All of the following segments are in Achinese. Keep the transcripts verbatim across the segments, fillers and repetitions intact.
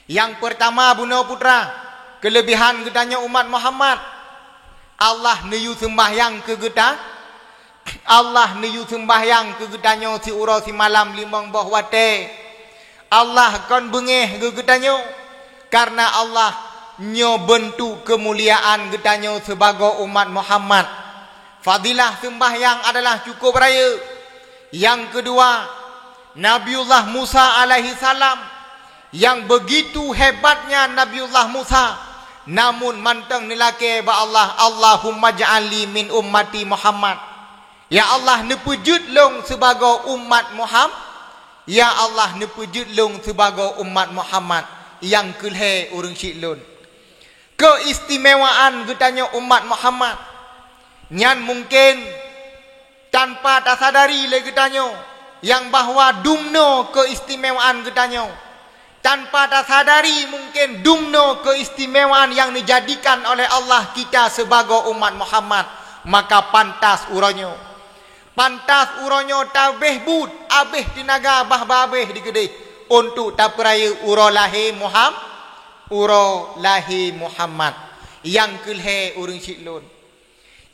Nyang peurtama bunoe putra, keuleubehan geutanyoe umat Muhammad, Allah neuyue seumbahyang keu geuta-, Allah neuyue seumbahyang keu geutanyoe siuroe simalam limong boh watée. Allah kon beungéh keu geutanyoe, kareuna Allah nyoe beuntuk keumuliaan geutanyoe sibagoe umat Muhammad. Fadilah seumbahyang adalah cukup rayeuk. Nyang keudua, Nabiullah Musa alaihissalam, nyang beugitu hebatnya Nabiullah Musa, namun mantong neulakée bak Allah, "Allahumma ja'alni min ummati Muhammad." Ya Allah, neupeujeuet lôn sibagoe umat Muham-, Ya Allah, neupeujeuet lôn sibagoe umat Muhammad nyang keu lhée ureuëng syiek lôn. Keuistimewaan geutanyoe umat Muhammad nyan mungken tanpa tasadari lé geutanyoe nyang bahwa dumnoe keuistimewaan geutanyoe, tanpa tasadari mungken dumnoe keuistimewaan nyang neujadikan oleh Allah kita sibagoe umat Muhammad, maka pantas uroe nyoe. Pantas uroe nyoe tabeh buet, abeh teunaga bah babeh dikeudeh untuk tapeurayeuk uroe lahé Muham-, uroe lahé Muhammad nyang keu lhée ureuëng syiek lôn.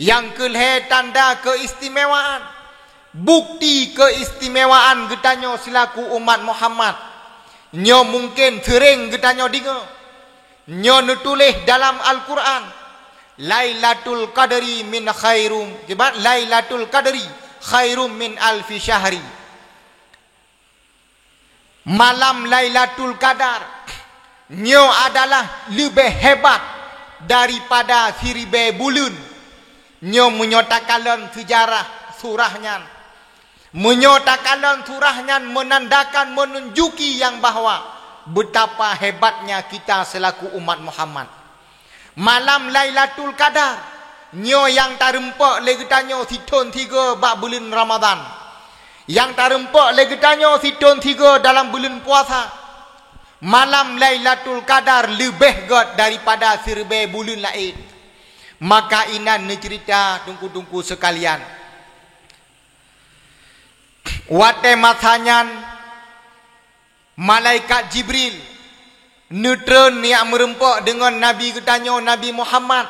Nyang keu lhée tanda keuistimewaan, bukti keuistimewaan geutanyoe silaku umat Muhammad. Nyoe mungken seuréng geutanyoe deungoe. Nyoe neutuléh dalam Al-Qur'an, "Lailatul Qadri min khairum," kiban, "Lailatul Qadri khairum min alfi syahri." Malam Lailatul Qadar nyoe adalah leubeh hebat daripada siribée buleuen. Nyoe meunyoe takalon seujarah surah nyan. Meunyoe takalon surah nyan meunandakan, meununjuki nyang bahwa beutapa hebatnya kita seulaku umat Muhammad. Malam Lailatul Qadar nyoe nyang tarumpok lé geutanyoe sithon sigoe bak buleuen Ramadhan. Nyang tarumpok lé geutanyoe sithon sigoe dalam buleuen puasa. Malam Lailatul Qadar leubeh gét daripada siribée buleuen laén. Maka inan neuceurita teungku-teungku seukalian. Watée masa nyan, malaikat Jibril neutreun nyang meurumpok deungon Nabi geutanyoe, Nabi Muhammad.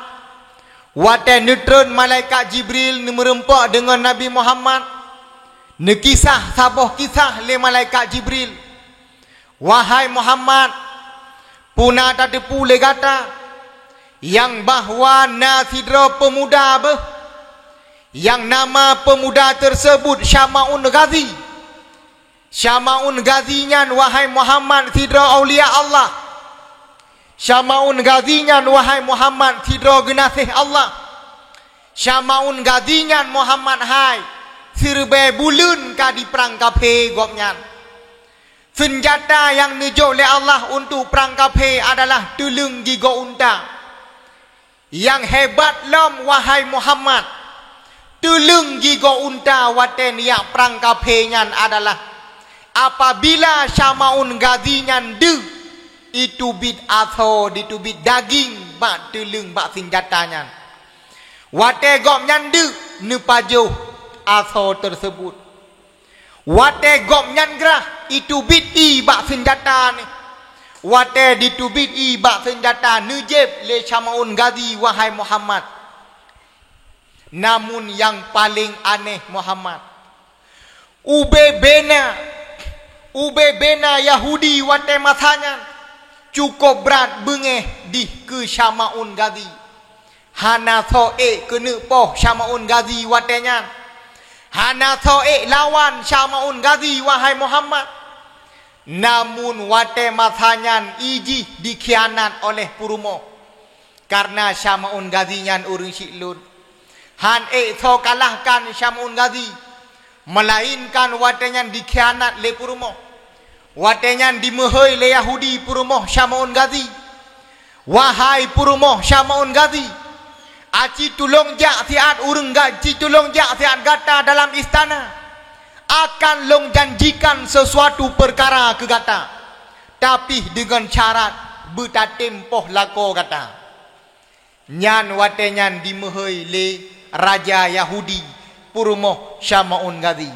Watée neutreun malaikat Jibril neumeurumpok deungon Nabi Muhammad, neukisah saboh kisah lé malaikat Jibril. "Wahai Muhammad, peue na tateupeue lé gata nyang bahwa na sidroe peumuda beuh, nyang nama peumuda teuseubut Syama'un Ghazi. Syama'un Ghazi nyan, wahai Muhammad, sidroe aulia Allah. Syama'un Ghazi nyan, wahai Muhammad, sidroe geunaséh Allah. Syama'un Ghazi nyan, Muhammad hai, siribée buleuen ka diprang kaphé gobnyan. Seunjata nyang neujok lé Allah untuk prang kaphé adalah tuleueng gigoe unta. Nyang hebat lom, wahai Muhammad, tuleueng gigoe unta watée neujak prang kaphé nyan adalah apabila Syama'un Ghazi nyan deuek, jiteubiet asoe, jiteubiet daging bak tuleueng, bak seunjata nyan. Watée gobnyan deuek, neupajoh asoe teuseubut. Watée gobnyan grah, jiteubiet ié bak seunjata nyan. Watée jiteubiet ié bak seunjata, neujieb lé Syama'un Ghazi, wahai Muhammad. Namun nyang paleng aneh, Muhammad, ubé bena, ubé bena Yahudi watée masa nyan cukôp brat beungéh dih keu Syama'un Ghazi. Hana soe ék keuneuk poh Syama'un Ghazi watée nyan. Hana soe ék lawan Syama'un Ghazi, wahai Muhammad. Namun watée masa nyan jih dikhianat oleh peurumoh. Kareuna Syama'un Ghazi nyan ureuëng syiek lôn. Han ék soe kalahkan Syama'un Ghazi, meulainkan watée nyan dikhianat lé peurumoh. Watée nyan dimeuhôi lé Yahudi peurumoh Syama'un Ghazi, "Wahai peurumoh Syama'un Ghazi, aci tulông jak siat ureuëng ga-, ci tulông jak siat gata dalam istana, akan lôn janjikan seusuatu peukara keu gata, tapi deungon syarat beutatem poh lakoe gata." Nyan watée nyan dimeuhôi lé raja Yahudi peurumoh Syama'un Ghazi.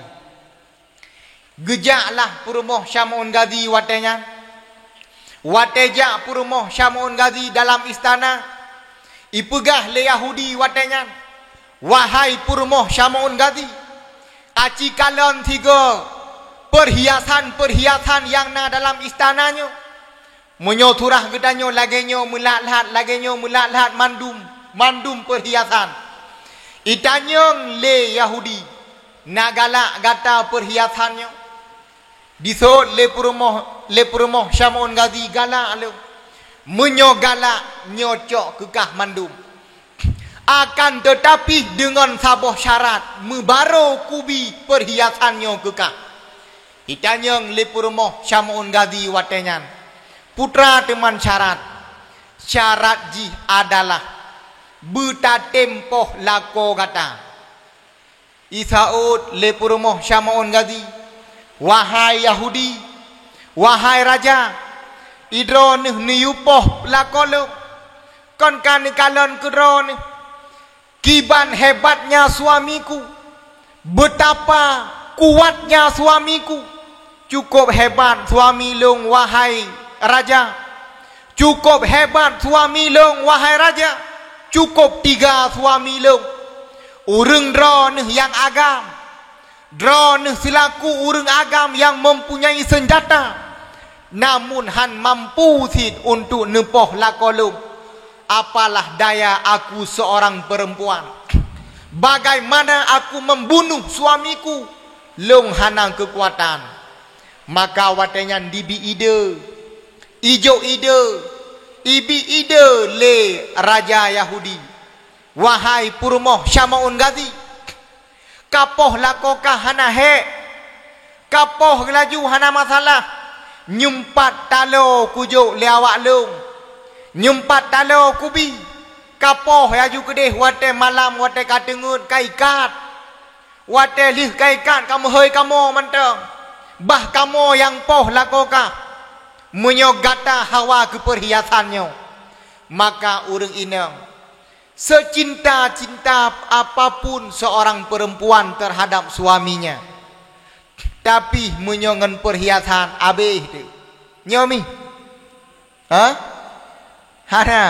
Geujaklah peurumoh Syama'un Ghazi watée nyan. Watée jak peurumoh Syama'un Ghazi dalam istana, ipeugah lé Yahudi watée nyan, "Wahai peurumoh Syama'un Ghazi, aci kalon sigoe peurhiasan-peurhiasan nyang na dalam istana nyoe. Meunyoe surah geutanyoe lagée nyoe meulat-lat, lagée nyoe meulat-lat mandum, mandum peurhiasan." Itanyong lé Yahudi, "Na galak gata peurhiasan nyoe?" Disot lé peurumoh, lé peurumoh Syama'un Ghazi, "Galak lom. Meunyoe galak, nyoe cok keukah mandum. Akan teutapi deungon saboh syarat, meubaro kubi peurhiasan nyoe keukah." Itanyong lé peurumoh Syama'un Ghazi watée nyan, "Peue teuma syarat?" "Syarat jih adalah beutatem poh lakoe gata." Isa'ot lé peurumoh Syama'un Ghazi, "Wahai Yahudi, wahai raja, idroeneuh neuyue poh lakoe lôn, kon ka neukalon keu droeneuh. Kiban hebatnya suamiku, betapa kuatnya suamiku. Cukup hebat suami lôn, wahai raja. Cukup hebat suami lôn, wahai raja. Cukup teuga suami lôn. Ureuëng droeneuh nyang agam, droeneuh seulaku ureuëng agam nyang mempunyai senjata, namun han mampu cit untuk neupoh lakoe lôn. Apalah daya aku seorang perempuan? Bagaimana aku membunuh suamiku? Lôn hana keukuatan." Maka watée nyan dibi ide, ijok ide, ibi ide lé raja Yahudi, "Wahai peurumoh Syama'un Ghazi, kapoh lakoe kah hana hék. Kapoh laju hana masalah. Nyumpat taloe kujok lé awak lôn. Nyumpat taloe kubi. Kapoh laju keudeh watée malam, watée ka teungeut ka ikat. Watée lheueh ka ikat ka meuhôi kamoe mantong. Bah kamoe nyang poh lakoe kah. Meunyoe gata hawa keu peurhiasan nyoe." Maka ureuëng inong, secinta-cinta apapun seorang perempuan terhadap suaminya, tapi meunyoe ngon peurhiasan, abéh teuh. Nyoe mih? Hah? Hana.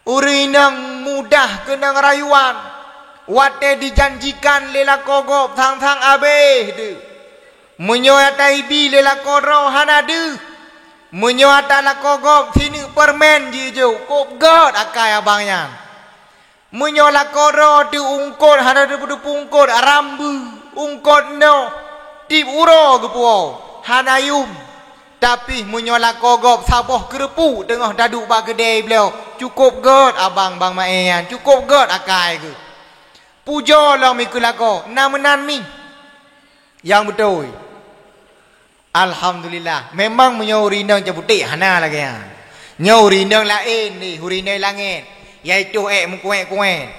Ureuëng inong mudah keunong rayuan. Watée dijanjikan lé lakoe gob, sang-sang abéh teuh. Meunyoe ata ibi lé lakoe droe, hana deuh. Meunyoe ata lakoe gob, sineuk peureumen jijok, kôb gét akai abang nyan. Meunyoe lakoe droe teuh ungkot, hana teupeu-teupeu ungkot, rambeue, ungkot noh, tieb uroe geupuwoe, hana yuem. Tapi meunyoe lakoe gob saboh keureupuk teungoh taduek bak keudée bloe, cukôp gét abang bang maé nyan, cukôp gét akai geuh. Pujoe lom i keu lakoe, na meunan mih. Nyang beutôi. Alhamdulillah. Memang meunyoe ureuëng inong ceuputék hana lagée nyan. Nyoe ureuëng inong laén deh, ureuëng inong langét. Yaitu ék meukuék-kuék.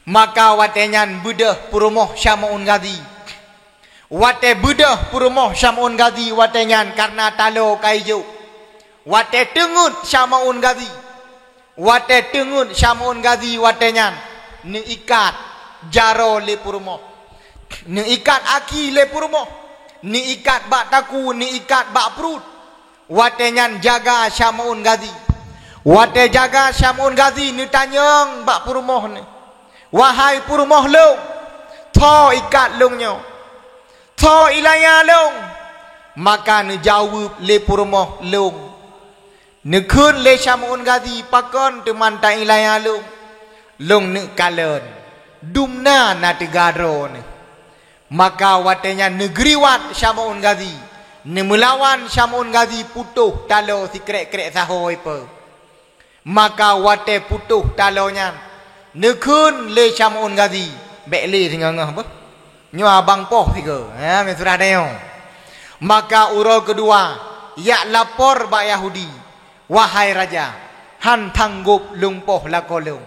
Maka watée nyan beudôh peurumoh Syama'un Ghazi. Watée beudôh peurumoh Syama'un Ghazi watée nyan kareuna taloe ka ijok. Watée teungeut Syama'un Ghazi. Watée teungeut Syama'un Ghazi watée nyan, neuikat jaroe lé peurumoh. Neuikat aki lé peurumoh. Neuikat bak takue, neuikat bak pruet. Watée nyan jaga Syama'un Ghazi. Watée jaga Syama'un Ghazi neutanyong bak peurumoh nyoe, "Wahai peurumoh lôn, tho ikat lôn nyoe? Tho ilaya lôn?" Maka neujaweueb lé peurumoh lôn, neukheun lé Syama'un Ghazi, "Pakon teuma tailaya lôn? Lôn neuk kalon, dumna na teuga droeneuh." Maka watée nyan neugeuriwat Syama'un Ghazi, neumeulawan Syama'un Ghazi putôh taloe sikrek-krek sahoe peue. Maka watée putôh taloe nyan, neukheun lé Syama'un Ghazi, "Bék lé singoh-ngoh beuh. Nyoe abang poh sigoe, ha, meusurah tanyoe." Maka uroe keudua, jak lapor bak Yahudi, "Wahai raja, han tanggôp lôn poh lakoe lôn.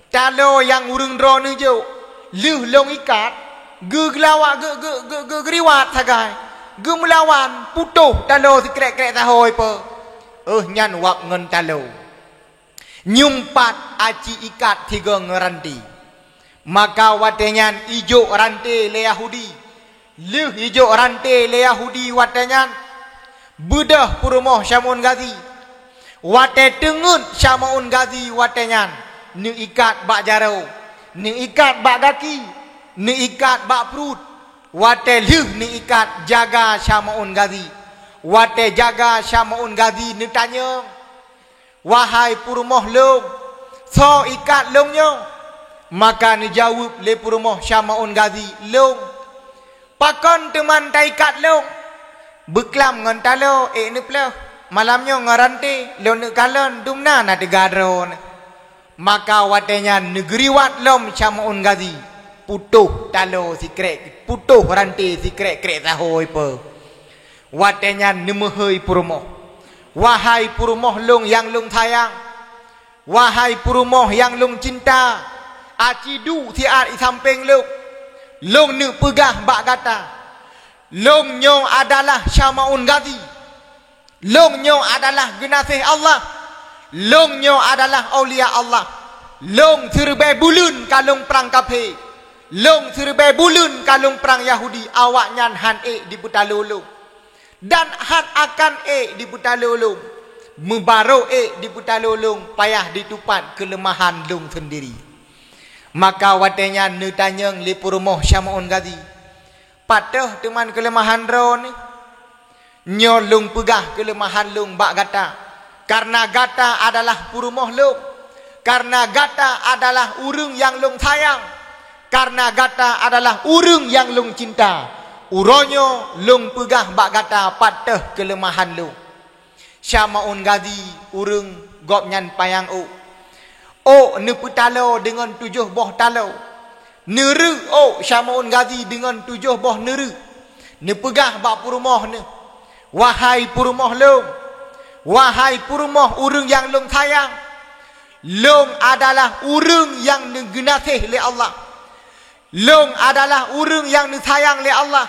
Taloe nyang ureuëng droeneuh jok, lheueh lôn ikat, geugeulawa-, geu-, geu-, geu-, geugeuriwat sagai, geumeulawan, putôh taloe sikrek-krek sahoe peue. Óh nyan wab ngon taloe. Nyumpat aci ikat sigoe ngon ranté." Maka watée nyan ijok ranté lé Yahudi. Lheueh ijok ranté lé Yahudi watée nyan, Beudôh peurumoh Syamaun Ghazi. Watée teungeut Syamaun Ghazi watée nyan, neuikat bak jaroe, neuikat bak gaki, neuikat bak pruet. Watée lheueh neuikat, jaga Syamaun Ghazi. Watée jaga Syamaun Ghazi neutanyong, "Wahai peurumoh lôn, soe ikat lôn nyoe?" Maka neujaweueb lé peurumoh Syamaun Ghazi, "Lôn." "Pakon teuma taikat lôn?" "Beuklam ngon taloe ék neuplôh. Malam nyoe ngon ranté lôn neukalon, dumna na teuga droeneuh." Maka watée nyan neugeuriwat lom Syamaun Ghazi, putôh taloe sikrek, putôh ranté sikrek-krek sahoe peue. Watée nyan neumeuhôi peurumoh, "Wahai peurumoh lôn nyang lôn sayang, wahai peurumoh nyang lôn cinta, aci duek siat i sampéng lôn, lôn neuk peugah bak gata, lôn nyoe adalah Syamaun Ghazi. Lôn nyoe adalah geunaséh Allah. Lôn nyoe adalah aulia Allah. Lôn siribée buleuen ka lôn prang kafé. Lôn siribée buleuen ka lôn prang Yahudi, awaknyan han ék dipeutaloe lôn. Dan han akan ék dipeutaloe lôn. Meubarô ék dipeutaloe lôn, payah ditupat keuleumahan lôn seundiri." Maka watée nyan neutanyong lé peurumoh Syamaun Ghazi, "Pat teuh teuma keuleumahan droeneuh? Nyoe lôn peugah keuleumahan lôn bak gata, kareuna gata adalah peurumoh lôn, kareuna gata adalah ureuëng nyang lôn sayang, kareuna gata adalah ureuëng nyang lôn cinta. Uroe nyoe lôn peugah bak gata pat teuh keuleumahan lôn." Syamaun Ghazi ureuëng gobnyan panyang ôk. Ôk neupeutaloe deungon tujoh boh taloe. Neureuek ôk Syamaun Ghazi deungon tujoh boh neureuek. Neupeugah bak peurumoh neuh, "Wahai peurumoh lôn, wahai peurumoh ureuëng nyang lôn sayang, lôn adalah ureuëng nyang neugeunaséh lé Allah. Lôn adalah ureuëng nyang neusayang lé Allah.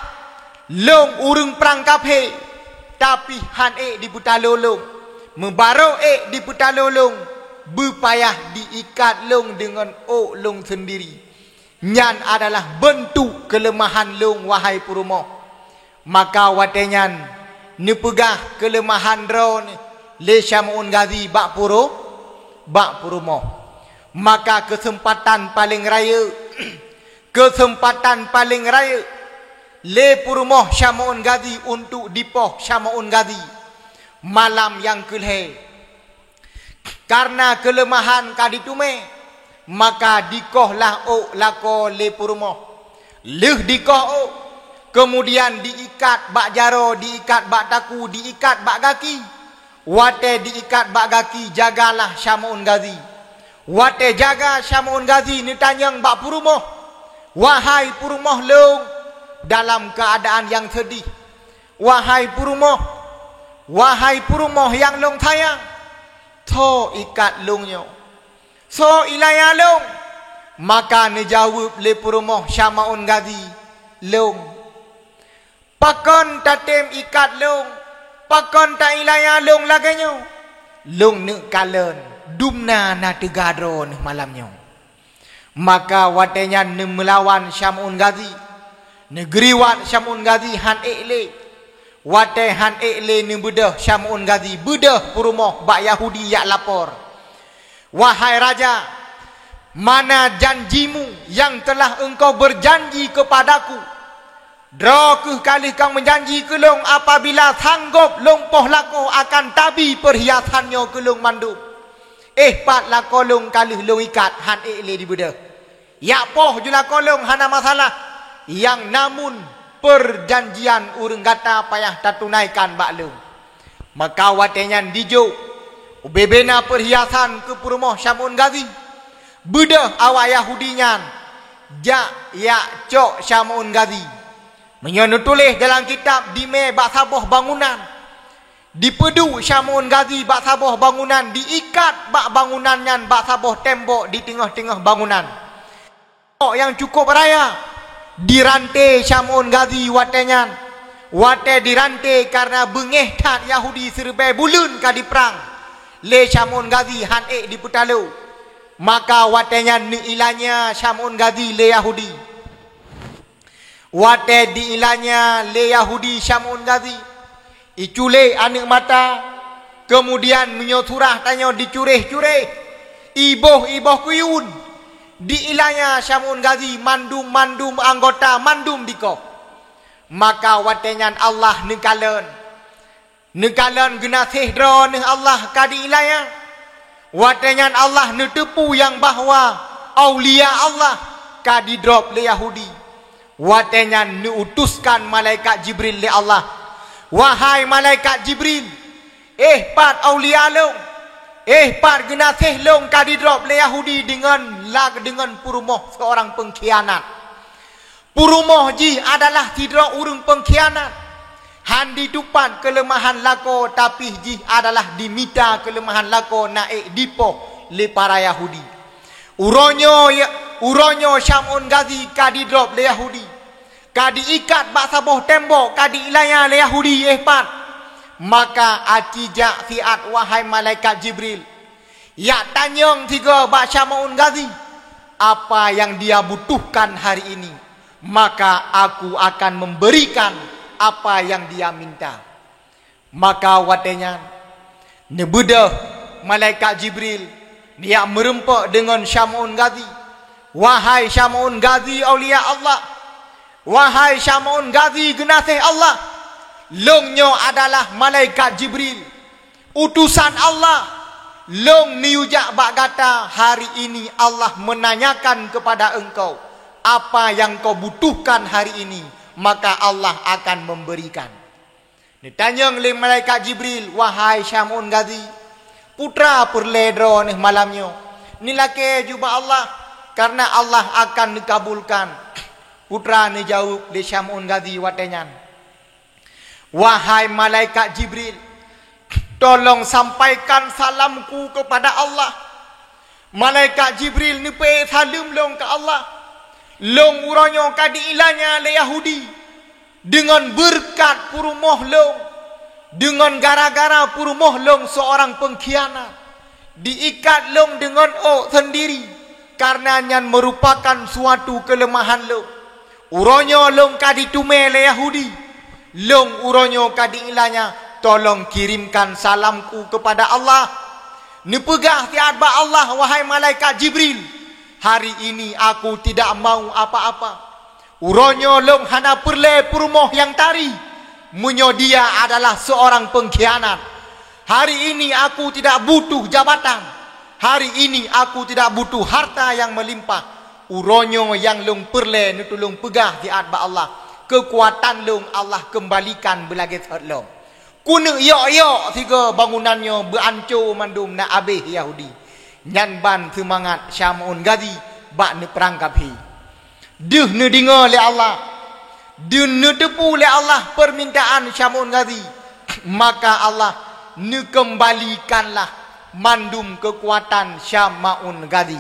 Lôn ureuëng prang kafé, tapi han ék dipeutaloe lôn. Meubarô ék dipeutaloe lôn, beupayah diikat lôn deungon ôk lôn seundiri. Nyan adalah beuntuk keuleumahan lôn, wahai peurumoh." Maka watée nyan neupeugah keuleumahan droeneuh lé Syamaun Ghazi bak puru-, bak peurumoh. Maka keuseumpatan paleng rayeuk, keuseumpatan paleng rayeuk lé peurumoh Syamaun Ghazi untuk dipoh Syamaun Ghazi malam nyang keulhée. Kareuna keuleumahan ka diteumé, maka dikohlah ôk lakoe lé peurumoh. Lheueh dikoh ôk, keumudian diikat bak jaroe, diikat bak takue, diikat bak gaki. Watée diikat bak gaki, jagalah Syamaun Ghazi. Watée jaga Syamaun Ghazi neutanyong bak peurumoh, "Wahai peurumoh lôn," dalam keuadaan nyang seudeh, "Wahai peurumoh, wahai peurumoh nyang lôn sayang, soe ikat lôn nyoe? Soe ilaya lôn?" Maka neujaweueb lé peurumoh Syamaun Ghazi, "Lôn." "Pakon tatem ikat lôn? Pakon tailaya lôn lagée nyoe? Lôn neuk kalon, dumna na teuga droeneuh malam nyoe." Maka watée nyan neumeulawan Syamaun Ghazi. Neugeuriwat Syamaun Ghazi han ék lé. Watée han ék lé neubeudôh Syamaun Ghazi, beudôh peurumoh bak Yahudi jak lapor, "Wahai raja, mana janjimu nyang telah engkau berjanji kepadaku? Droe kheueh ka lheueh kang meujanji keu lôn, apabila sanggob lôn poh lakoe akan tabi peurhiasan nyoe keu lôn mandum. Éh, pat lakoe lôn ka lheueh lôn ikat, han ék lé dibeudôh. Jak poh ju lakoe lôn hana masalah, nyang namun peurjanjian ureuëng gata payah tatunaikan bak lôn." Maka watée nyan dijok ubé-bé na peurhiasan keu peurumoh Syamaun Ghazi. Beudôh awak Yahudi nyan jak jak cok Syamaun Ghazi. Meunyoe neutuléh dalam kitab, dimé bak saboh bangunan. Dipeuduek Syamaun Ghazi bak saboh bangunan, diikat bak bangunan nyan bak saboh tembok di teungoh-teungoh bangunan. Tembok nyang cukup raya. Diranté Syamaun Ghazi watée nyan. Watée diranté, kareuna beungéh that Yahudi siribée buleuen ka diprang. Lé Syamaun Ghazi han ék dipeutaloe. Maka watée nyan neuilanya Syamaun Ghazi lé Yahudi. Watée diilanya lé Yahudi Syamaun Ghazi, iculek aneuëk mata, keumudian meunyoe surah tanyoe dicuréh-curéh, iboh-iboh kuyun, diilanya Syam'un Ghazi mandum-mandum anggota mandum dikoh. Maka watée nyan Allah neukalon. Neukalon geunaséh droeneueh Allah ka diilanya. Watée nyan Allah neuteupeue nyang bahwa aulia Allah ka didrob lé Yahudi. Watée nyan neuutuskan malaikat Jibril lé Allah, "Wahai malaikat Jibril, éh pat aulia lôn, éh pat geunaséh lôn ka didrob lé Yahudi deungon la-, deungon peurumoh seurang peungkhianat." Peurumoh jih adalah sidroe ureuëng peungkhianat. Han ditupat keuleumahan lakoe, tapi jih adalah dimita keuleumahan lakoe naék dipoh lé para Yahudi. Uroe nyoe, uroe nyoe Syam'un Ghazi ka didrob lé Yahudi. Ka diikat bak saboh tembok, ka diilanya lé Yahudi éh pat. Maka aci jak siat, wahai malaikat Jibril, yak tanyong sigoe bak Syam'un Ghazi, apa yang dia butuhkan hari ini, maka aku akan memberikan apa yang dia minta. Maka watée nyan, neubeudôh malaikat Jibril neujak meurumpok deungon Syam'un Ghazi, "Wahai Syam'un Ghazi aulia Allah, wahai Syam'un Ghazi geunaséh Allah, lôn nyoe adalah malaikat Jibril, utusan Allah, lôn neuyue jak bak gata. Hari ini Allah menanyakan kepada engkau, apa yang kau butuhkan hari ini, maka Allah akan memberikan." Neutanyong lé malaikat Jibril, "Wahai Syam'un Ghazi, peue teuma peureulée droeneueh malam nyoe? Neulakée ju bak Allah, kareuna Allah akan neukabulkan." Peue teuma neujaweueb lé Syam'un Ghazi watée nyan, "Wahai malaikat Jibril, tolong sampaikan salamku kepada Allah." Malaikat Jibril neupeuék saleuem lôn keu Allah. Lôn uroe nyoe ka diilanya lé Yahudi deungon beureukat peurumoh lôn, deungon gara-gara peurumoh lôn seurang peungkhianat. Diikat lôn deungon ôk seundiri, kareuna nyan meurupakan suatu keuleumahan lôn. Uroe nyoe lôn ka diteumé lé Yahudi. Lôn uroe nyoe ka diilanya, tolong kirimkan salamku kepada Allah. Neupeugah siat bak Allah, "Wahai malaikat Jibril, hari ini aku tidak mau apa-apa. Uroe nyoe lôn hana peureulée peurumoh nyang tari, meunyoe dia adalah seurang peungkhianat. Hari ini aku tidak butuh jabatan. Hari ini aku tidak butuh harta yang melimpah. Uroe nyoe nyang lôn peureulée neutulông peugah siat bak Allah, keukuatan lôn Allah keumbalikan beulagée sot lom. Keuneuk yok-yok sigoe bangunan nyoe beuanco mandum na abéh Yahudi." Nyan ban seumangat Syam'un Ghazi bak neupeurangkap hé. Deuh neudeungoe lé Allah, deuh neuteupeue lé Allah peumintaan Syam'un Ghazi, maka Allah neukeumbalikanlah mandum keukuatan Syam'un Ghazi.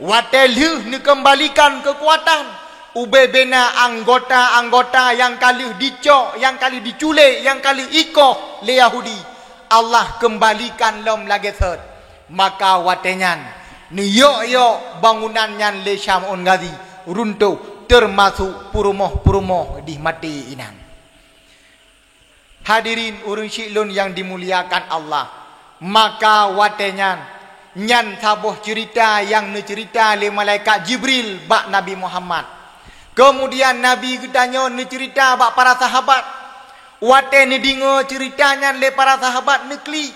Watée lheueh neukeumbalikan keukuatan, ubé bena anggota-anggota nyang ka lheueh dicok, nyang ka lheueh diculek, nyang ka lheueh ikoh lé Yahudi, Allah keumbalikan lom lagée sot. Maka watée nyan, neuyok-yok bangunan nyan lé Syam'un Ghazi runtoh, teumasok peurumoh-peurumoh dih maté inan. Hadirin ureuëng syiek lôn nyang dimuliakan Allah, maka watée nyan, nyan saboh ceurita nyang neuceurita lé malaikat Jibril bak Nabi Muhammad. Keumudian Nabi geutanyoe neuceurita bak para sahabat. Watée neudeungoe ceurita nyan lé para sahabat neuklik,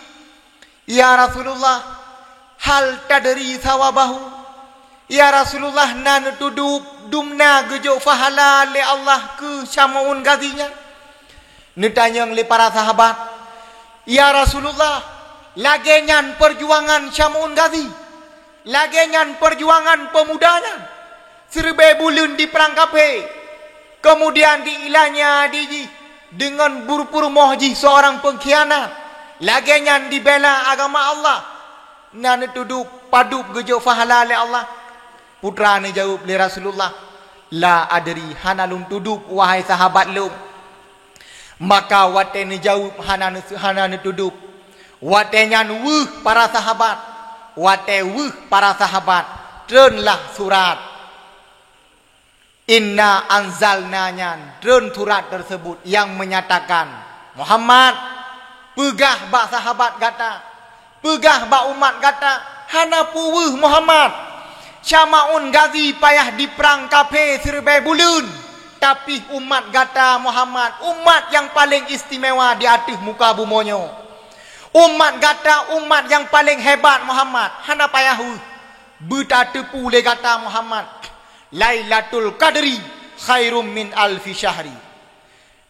"Ya Rasulullah, hal tadri thawabahu?" "Ya Rasulullah, na neutudôb dumna geujok pahala lé Allah keu Syam'un Ghazi nyan?" Neutanyong lé para sahabat, "Ya Rasulullah, lagée nyan peujuangan Syam'un Ghazi? Lagée nyan peujuangan peumuda nyan? Siribée buleuen dipeurangkap hé, keumudian diilanya di jih deungon bur-, peurumoh jih seurang peungkhianat. Lagée nyan dibela agama Allah. Na neutudôb padub geujok pahala lé Allah?" Peue teuma neujaweueb lé Rasulullah, "La adri, hana lôn tudôb, wahai sahabat lôn." Maka watée neujaweueb hana neu-, hana neutudôb, watée nyan weueh para sahabat. Watée weueh para sahabat, treunlah surat "Inna anzalna" nyan, treun surat teuseubut nyang meunyatakan, "Muhammad, Peugah bak sahabat gata, peugah bak umat gata, hana peue weueh Muhammad. Syamaun Ghazi payah diprang kaphé siribée buleuen, tapi umat gata Muhammad, umat nyang paleng istimewa di ateueh muka bumoe nyoe. Umat gata, umat nyang paleng hebat Muhammad, hana payah weueh. Beutateupeue lé gata Muhammad, Lailatul Qadri khairum min alfi syahri.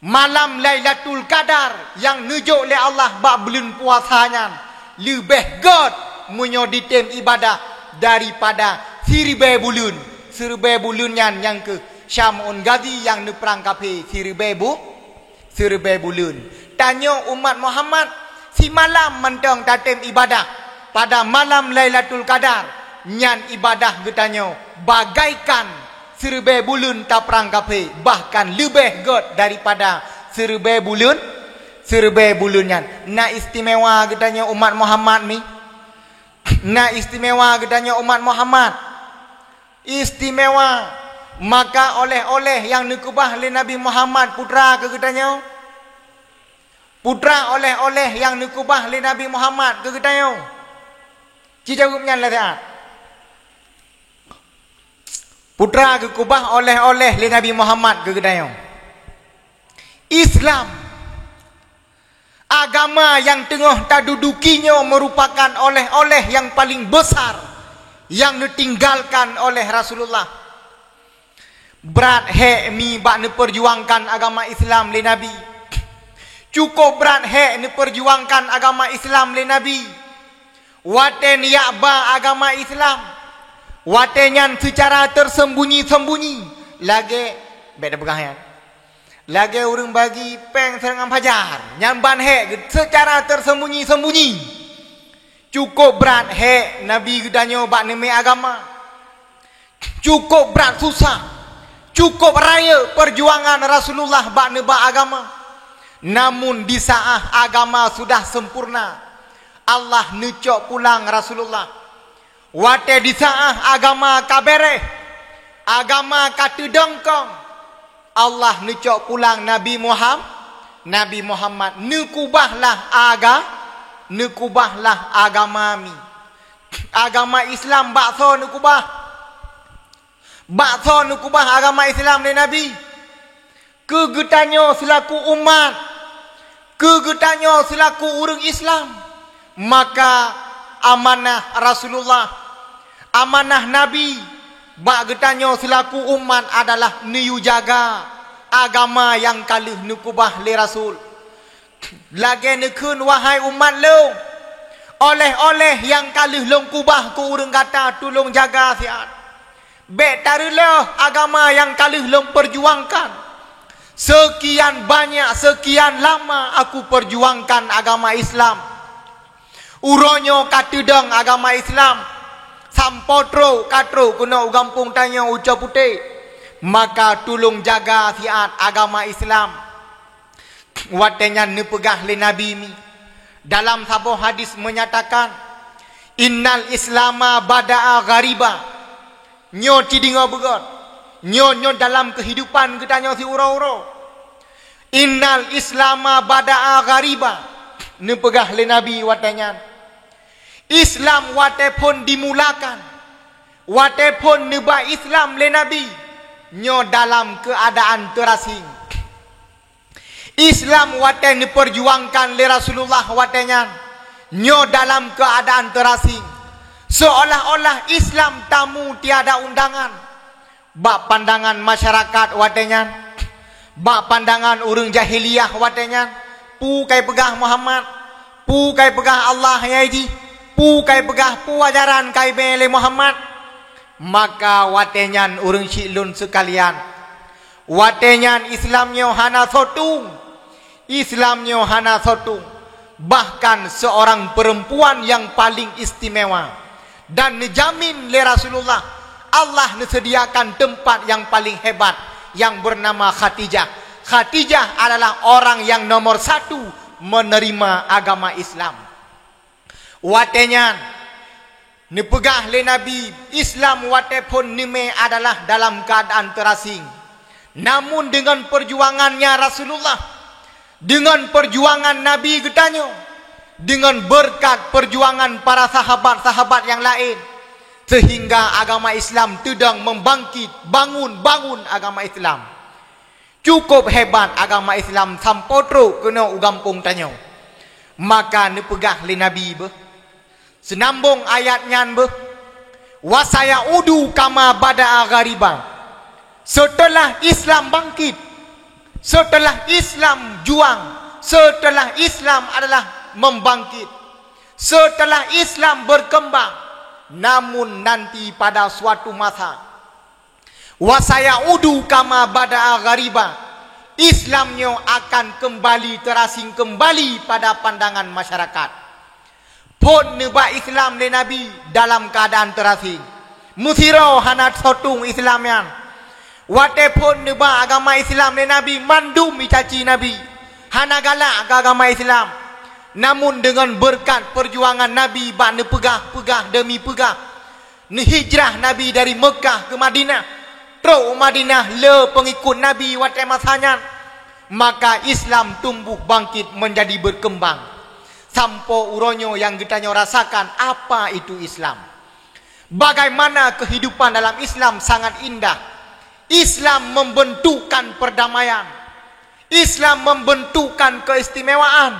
Malam Lailatul Qadar nyang neujok lé Allah bak buleuen puasa nyan leubeh gét meunyoe jitem ibadah daripada siribée buleuen. Siribée buleuen nyan nyang keuh Syamaun Ghazi nyang neuprang kaphé siribée bu-, siribée buleuen. Tanyoe umat Muhammad, simalam mantong tatem ibadah pada malam Lailatul Qadar, nyan ibadah geutanyoe bagaikan siribée buleuen taprang kaphé, bahkan leubeh gét daripada siribée buleuen, siribée buleuen nyan. Na istimewa geutanyoe umat Muhammad mi? Na istimewa geutanyoe umat Muhammad? Istimewa. Maka oleh-oleh nyang neukeubah lé Nabi Muhammad putra keu geutanyoe? Putra oleh-oleh nyang neukeubah lé Nabi Muhammad keu geutanyoe? Ci jaweueb nyan lé siat. Putra geukeubah oleh-oleh lé Nabi Muhammad keu geutanyoe. Islam, agama nyang teungoh taduduki nyoe meurupakan oleh-oleh nyang paleng beusar nyang neutinggalkan oleh Rasulullah. Brat hék mi bak neupeurjuangkan agama Islam lé Nabi. Cukôp brat hék neupeurjuangkan agama Islam lé Nabi. Watée neujak ba agama Islam, watée nyan seucara teursembunyi-sembunyi, lagée, bék tapeugah nyan, lagée ureuëng bagi péng seurangam fajar, nyan ban hék geu-, seucara teursembunyi-sembunyi. Cukôp brat hék Nabi geutanyoe bak neumé agama. Cukôp brat susah, cukôp rayeuk peurjuangan Rasulullah bak neuba agama. Namun di saát agama sudah sempurna, Allah neucok pulang Rasulullah. Watée di saát agama ka béréh, agama ka teudong kong, Allah neucok pulang Nabi Muham-, Nabi Muhammad, neukubahlah aga-, neukubahlah agama mi. Agama Islam bak soe neukubah? Bak soe neukubah agama Islam lé Nabi? Keu geutanyoe seulaku umat, keu geutanyoe seulaku ureuëng Islam, maka amanah Rasulullah, amanah Nabi bak geutanyoe seulaku umat adalah neuyue jaga agama nyang ka lheueh neukubah lé Rasul. Lagée neukheun, wahai umat lôn, oleh-oleh nyang ka lheueh lôn kubah keu ureuëng gata tulông jaga siat. Bék tareulôh agama nyang ka lheueh lôn peurjuangkan. Seukian banyak, seukian lama aku peurjuangkan agama Islam. Uroe nyoe ka teudong agama Islam, sampoe trok ka trok keunoe u gampông tanyoe u Coe Putéh. Maka tulông jaga siat agama Islam. Watée nyan neupeugah lé Nabi mi, dalam saboh hadis menyatakan, "Innal Islama bada'a ghariba." Nyoe ci deungoe beugét. Nyoe, nyoe dalam keuhidupan geutanyoe siuroe-uroe. "Innal Islama bada'a ghariba," neupeugah lé Nabi watée nyan. Islam watée phon dimulakan, watée phon neuba Islam lé Nabi, nyoe dalam keuadaan teurasing. Islam watée neupeurjuangkan lé Rasulullah watée nyan, nyoe dalam keuadaan teurasing, seolah-olah Islam tamu tiada undangan. Bak pandangan masyarakat watée nyan, bak pandangan ureuëng jahiliyah watée nyan, peue ka ipeugah Muhammad, peue ka ipeugah Allah nyang jih, peue ka ipeugah peue ajaran ka imé lé Muhammad. Maka watée nyan ureuëng syiek lôn seukalian, watée nyan Islam nyoe hana soe tueng. Islam nyoe hana soe tueng. Bahkan seorang perempuan yang paling istimewa dan neujamin lé Rasulullah, Allah neuseudiakan teumpat nyang paleng hebat nyang beunama Khadijah. Khadijah adalah orang yang nomor satu menerima agama Islam. Watée nyan, neupeugah lé Nabi, Islam watée phon neumé adalah dalam keuadaan teurasing. Namun deungon peurjuangannya Rasulullah, Deungon peujuangan Nabi geutanyoe, deungon beureukat peujuangan para sahabat-sahabat nyang laén, seuhingga agama Islam teudong meubangkit, bangun-bangun agama Islam. Cukôp hebat agama Islam sampoe trok keunoe u gampông tanyoe. Maka neupeugah lé Nabi beuh, seunambong ayat nyan beuh, "Wa sayaudu kama bada'a ghariba." Seuteulah Islam bangkit, seuteulah Islam juang, seuteulah Islam adalah meubangkit, seuteulah Islam beurkeumbang, namun nanti pada suatu masa, "Wa sayaudu kama bada'a ghariba." Islam nyoe akan keumbali teurasing keumbali pada pandangan masyarakat. Phon neuba Islam lé Nabi dalam keuadaan teurasing. Meusidroe hana sotong Islam nyan. Watée phon neuba agama Islam lé Nabi, mandum icaci Nabi. Hana galak keu agama Islam. Namun deungon beureukat peujuangan Nabi bak neupeugah-peugah deumi peugah, neuhijrah Nabi dari Meukah keu Madinah, trok u Madinah le peungikut Nabi watée masa nyan, maka Islam tumbuh bangkit meunjadi beurkeumbang. Sampoe uroe nyoe nyang geutanyoe rasakan apa itu Islam. Bagaimana keuhidupan dalam Islam sangat indah. Islam membentukkan perdamaian. Islam membentukkan keistimewaan.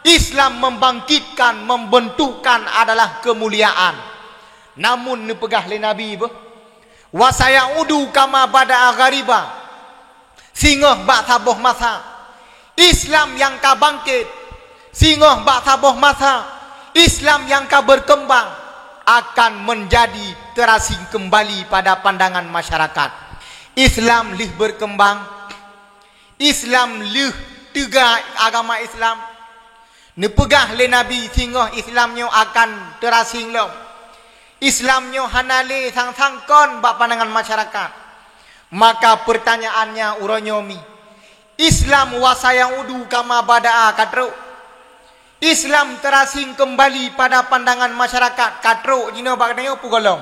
Islam membangkitkan, membentukkan adalah kemuliaan. Namun neupeugah lé Nabi beuh, "Wa sayaudu kama bada'a ghariba." Singoh bak saboh masa, Islam nyang ka bangkit. Singoh bak saboh masa, Islam nyang ka beurkeumbang akan meunjadi teurasing keumbali pada pandangan masyarakat. Islam lheueh beurkeumbang, Islam lheueh teuga agama Islam. Neupeugah lé Nabi singoh Islam nyoe akan teurasing lom. Islam nyoe hana lé sang-sang kon bak pandangan masyarakat. Maka peurtanyaannya uroe nyoe mi, Islam wa sayaudu kama bada'a ka trok? Islam teurasing keumbali pada pandangan masyarakat ka trok jinoe bak geutanyoe peue gohlom?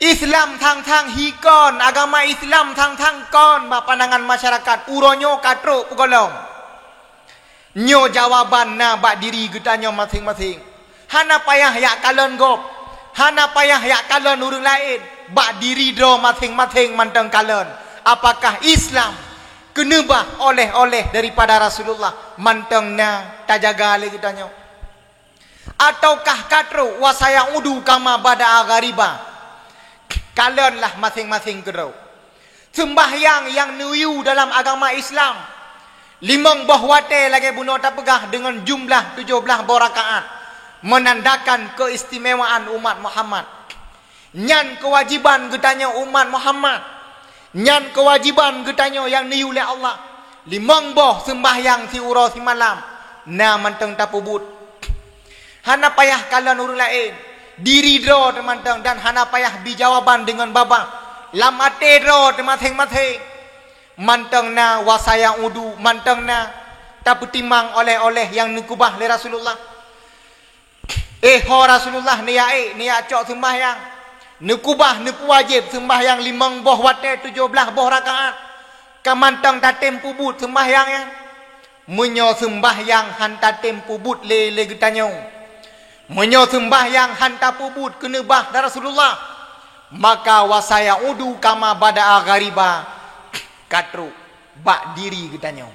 Islam sang-sang hi kon, agama Islam sang-sang kon bak pandangan masyarakat uroe nyoe ka trok peue gohlom? Nyoe jawaban na bak diri geutanyoe maséng-maséng. Hana payah jak kalon gob, hana payah jak kalon ureuëng laén, bak diri droe maséng-maséng mantong kalon. Apakah Islam keuneubah oleh-oleh daripada Rasulullah mantong na tajaga lé geutanyoe? Ataukah ka trok wa sayaudu kama bada'a ghariba? Kalonlah maséng-maséng keudroe. Seumbahyang nyang neuyue dalam agama Islam, limong boh watée lagée bunoe tapeugah deungon jumlah tujoh blaih boh rakaat, meunandakan keistimewaan umat Muhammad. Nyan keuwajiban geutanyoe umat Muhammad. Nyan keuwajiban geutanyoe nyang neuyue lé Allah. Limong boh seumbahyang siuroe simalam na mantong tapeubuet. Hana payah kalon ureuëng laén, diri droe teumantong dan hana payah bi jawaban deungon babah. Lam até droe teumaséng-maséng mantong na wa sayaudu, mantong na tapeutimang oleh-oleh nyang neukeubah lé Rasulullah. Eh, ho Rasulullah, neujak ék, neujak cok seumbahyang. Neukubah, neupeuwajéb seumbahyang limong boh watée tujoh blaih boh rakaat. Ka mantong tatem peubuet seumbahyang nyan? Meunyoe seumbahyang han tatem peubuet lé, lé geutanyoe, meunyoe seumbahyang han tapeubuet keuneubah lé Rasulullah, maka wa sayaudu kama bada'a ghariba ka trok bak diri geutanyoe.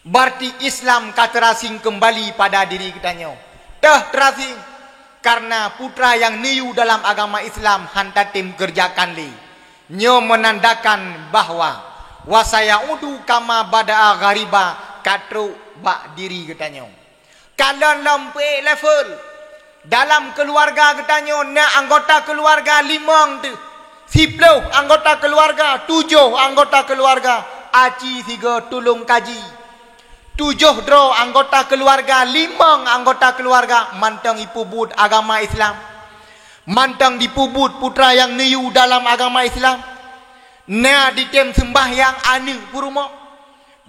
Berarti Islam ka teurasing keumbali pada diri geutanyoe. Teuh teurasing, kareuna putra nyang neuyue dalam agama Islam han tatem keureujakan lé. Nyoe meunandakan bahwa wa sayaudu kama bada'a ghariba ka trok bak diri geutanyoe. Kalon lom peuék level. Dalam keuluwarga geutanyoe na anggota keuluwarga limong teuh. Siploh anggota keuluwarga, tujoh anggota keuluwarga, aci sigoe tulông kaji. Tujoh droe anggota keuluwarga, limong anggota keuluwarga mantong jipeubuet agama Islam. Mantong jipeubuet putra nyang neuyue dalam agama Islam. Na jitem seumbahyang aneuëk peurumoh.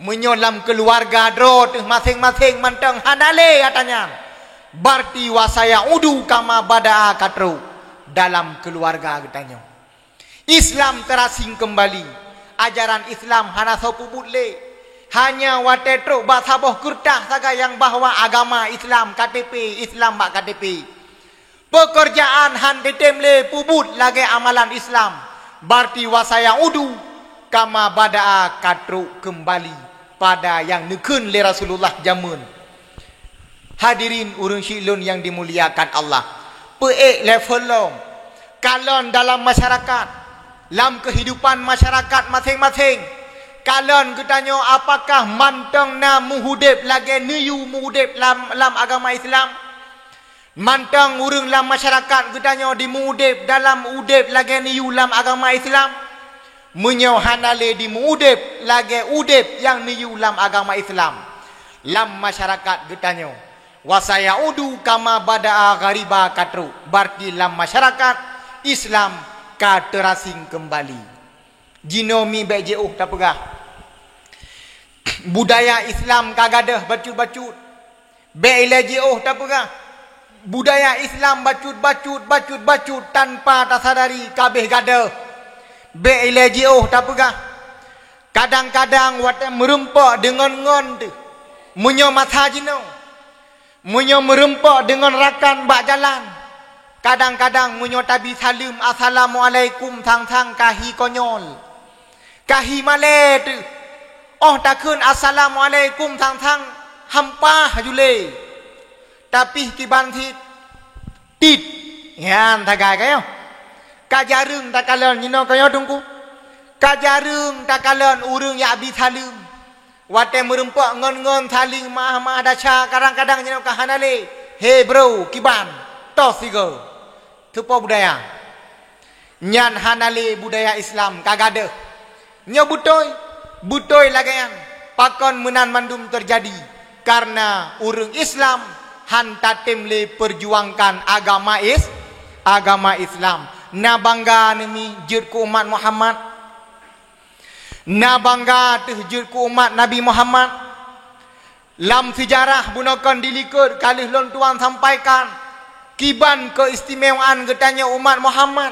Meunyoe lam keuluwarga droe teuh maséng-maséng mantong hana lé ata nyan, berarti wa sayaudu kama bada'a ka trok dalam keuluwarga geutanyoe. Islam teurasing keumbali. Ajaran Islam hana soe peubuet lé. Hanya watée trok bak saboh keureutas sagai nyang bahwa agama Islam, K T P, Islam bak K T P. Peukeurjaan han teutem lé peubuet lagée amalan Islam, barti wasaya udu kama bada'a ka trok keumbali pada nyang neukheun lé Rasulullah jameun. Hadirin ureuëng syik lôn nyang dimuliakan Allah, peuék level lom. Kalon dalam masyarakat, lam keuhidupan masyarakat maséng-maséng, kalon geutanyoe apakah mantong na meuudeb lagée neuyue meuudeb lam, lam agama Islam? Mantong ureuëng lam masyarakat geutanyoe dimuudeb dalam udeb lagée neuyue lam agama Islam? Meunyoe hana lé dimuudeb lagée udeb nyang neuyue lam agama Islam, lam masyarakat geutanyoe, wasaya udu kama bada'a ghariba ka trok, barti lam masyarakat Islam ka teurasing keumbali. Jinoe mi bék jiôh tapeugah, budaya Islam ka gadôh bacut-bacut. Bék ilée jiôh tapeugah, budaya Islam bacut-bacut, bacut-bacut tanpa tasadari ka béh gadôh. Bék ilée jiôh tapeugah, kadang-kadang watée meurumpok deungon ngon teuh, meunyoe masa jinoe, meunyoe meurumpok deungon rakan bak jalan, kadang-kadang meunyoe tabi saleuem assalamualaikum sang-sang ka hi konyol. Ka hi malée teuh. Óh takheun assalamualaikum sang-sang hampah julée. Tapi kiban cit tit. Nyan sagai kayoe. Ka jareueng takalon jinoe kayoe Teungku. Ka jareueng takalon ureuëng jak bi saleuem. Watée meurumpok ngon-ngon saléng maah-maah desya, kadang-kadang jinoe ka hana lé. "He bro, kiban, tos sigoe." Teupo budaya. Nyan hana lé budaya Islam ka gadôh. Nyoe beutôi, beutôi lagée nyan. Pakon meunan mandum teujadi? Kareuna ureuëng Islam han tatem lé peujuangkan agama Is-, agama Islam. Na bangga neumi jeuet keu umat Muhammad? Na bangga teuh jeuet keu umat Nabi Muhammad? Lam seujarah bunoe kon dilikot ka lheueh lôn tuan sampaikan kiban keuistimewaan geutanyoe umat Muhammad.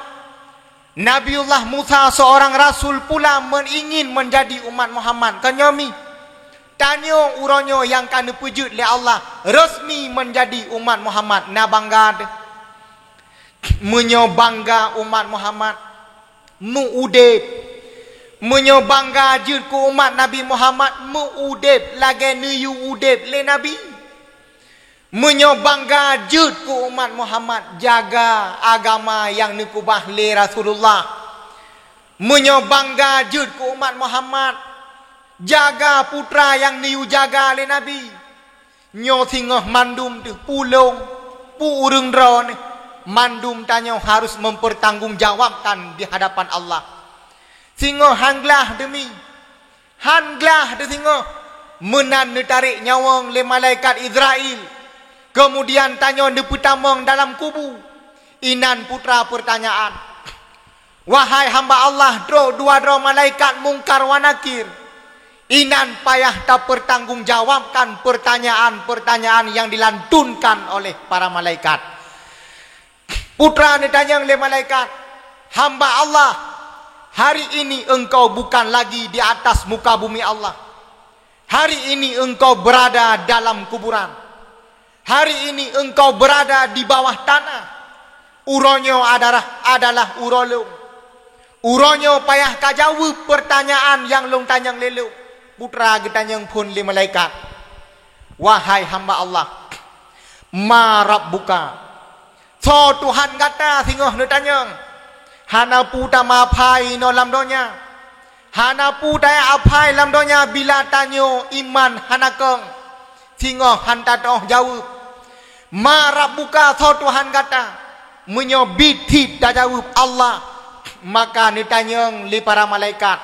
Nabiullah Musa seorang rasul pula meuingin menjadi umat Muhammad. Kon nyoe mi, tanyoe uroe nyoe nyang ka neupeujeuet lé Allah resmi menjadi umat Muhammad. Na bangga teuh. Meunyoe bangga umat Muhammad, meuudeb. Meunyoe bangga jeuet keu umat Nabi Muhammad, meuudeb lagée neuyue udeb lé Nabi. Meunyoe bangga jeuet keu umat Muhammad, jaga agama nyang neukeubah lé Rasulullah. Meunyoe bangga jeuet keu umat Muhammad, jaga putra nyang neuyue jaga lé Nabi. Nyoe singoh mandum teuh, peue lôn, peue ureuëng droeneuh, mandum tanyoe harus mempertanggungjawabkan di hadapan Allah. Singoh han glah deumi, han glah teuh singoh, meunan neutarek nyawöng lé malaikat Izrail. Keumudian tanyoe neupeutamong dalam kubu. Inan putra peurtanyaan. Wahai hamba Allah, trok dua droe malaikat Mungkar wa Nakir. Inan payah tapeurtanggungjawabkan peurtanyaan-peurtanyaan nyang dilantunkan oleh para malaikat. Putra neutanyong lé malaikat, "Hamba Allah, hari ini engkau bukan lagi di atas muka bumi Allah. Hari ini engkau berada dalam kuburan. Hari ini engkau berada di bawah tanah. Uroe nyoe adalah, adalah uroe lôn. Uroe nyoe payah kajaweueb peurtanyaan nyang lôn tanyong lé lôn." Putra geutanyong phon lé malaikat, "Wahai hamba Allah, ma rabbuka?" Soe Tuhan gata singoh neutanyong? Hana peue tameuaphai inoe lam donya. Hana peue tajak aphai lam donya bila tanyoe iman hana kong. Singoh han tatu'oh jaweueb. Ma rabbuka, soe Tuhan gata? Meunyoe biet-biet tajaweueb Allah, maka neutanyong lé para malaikat.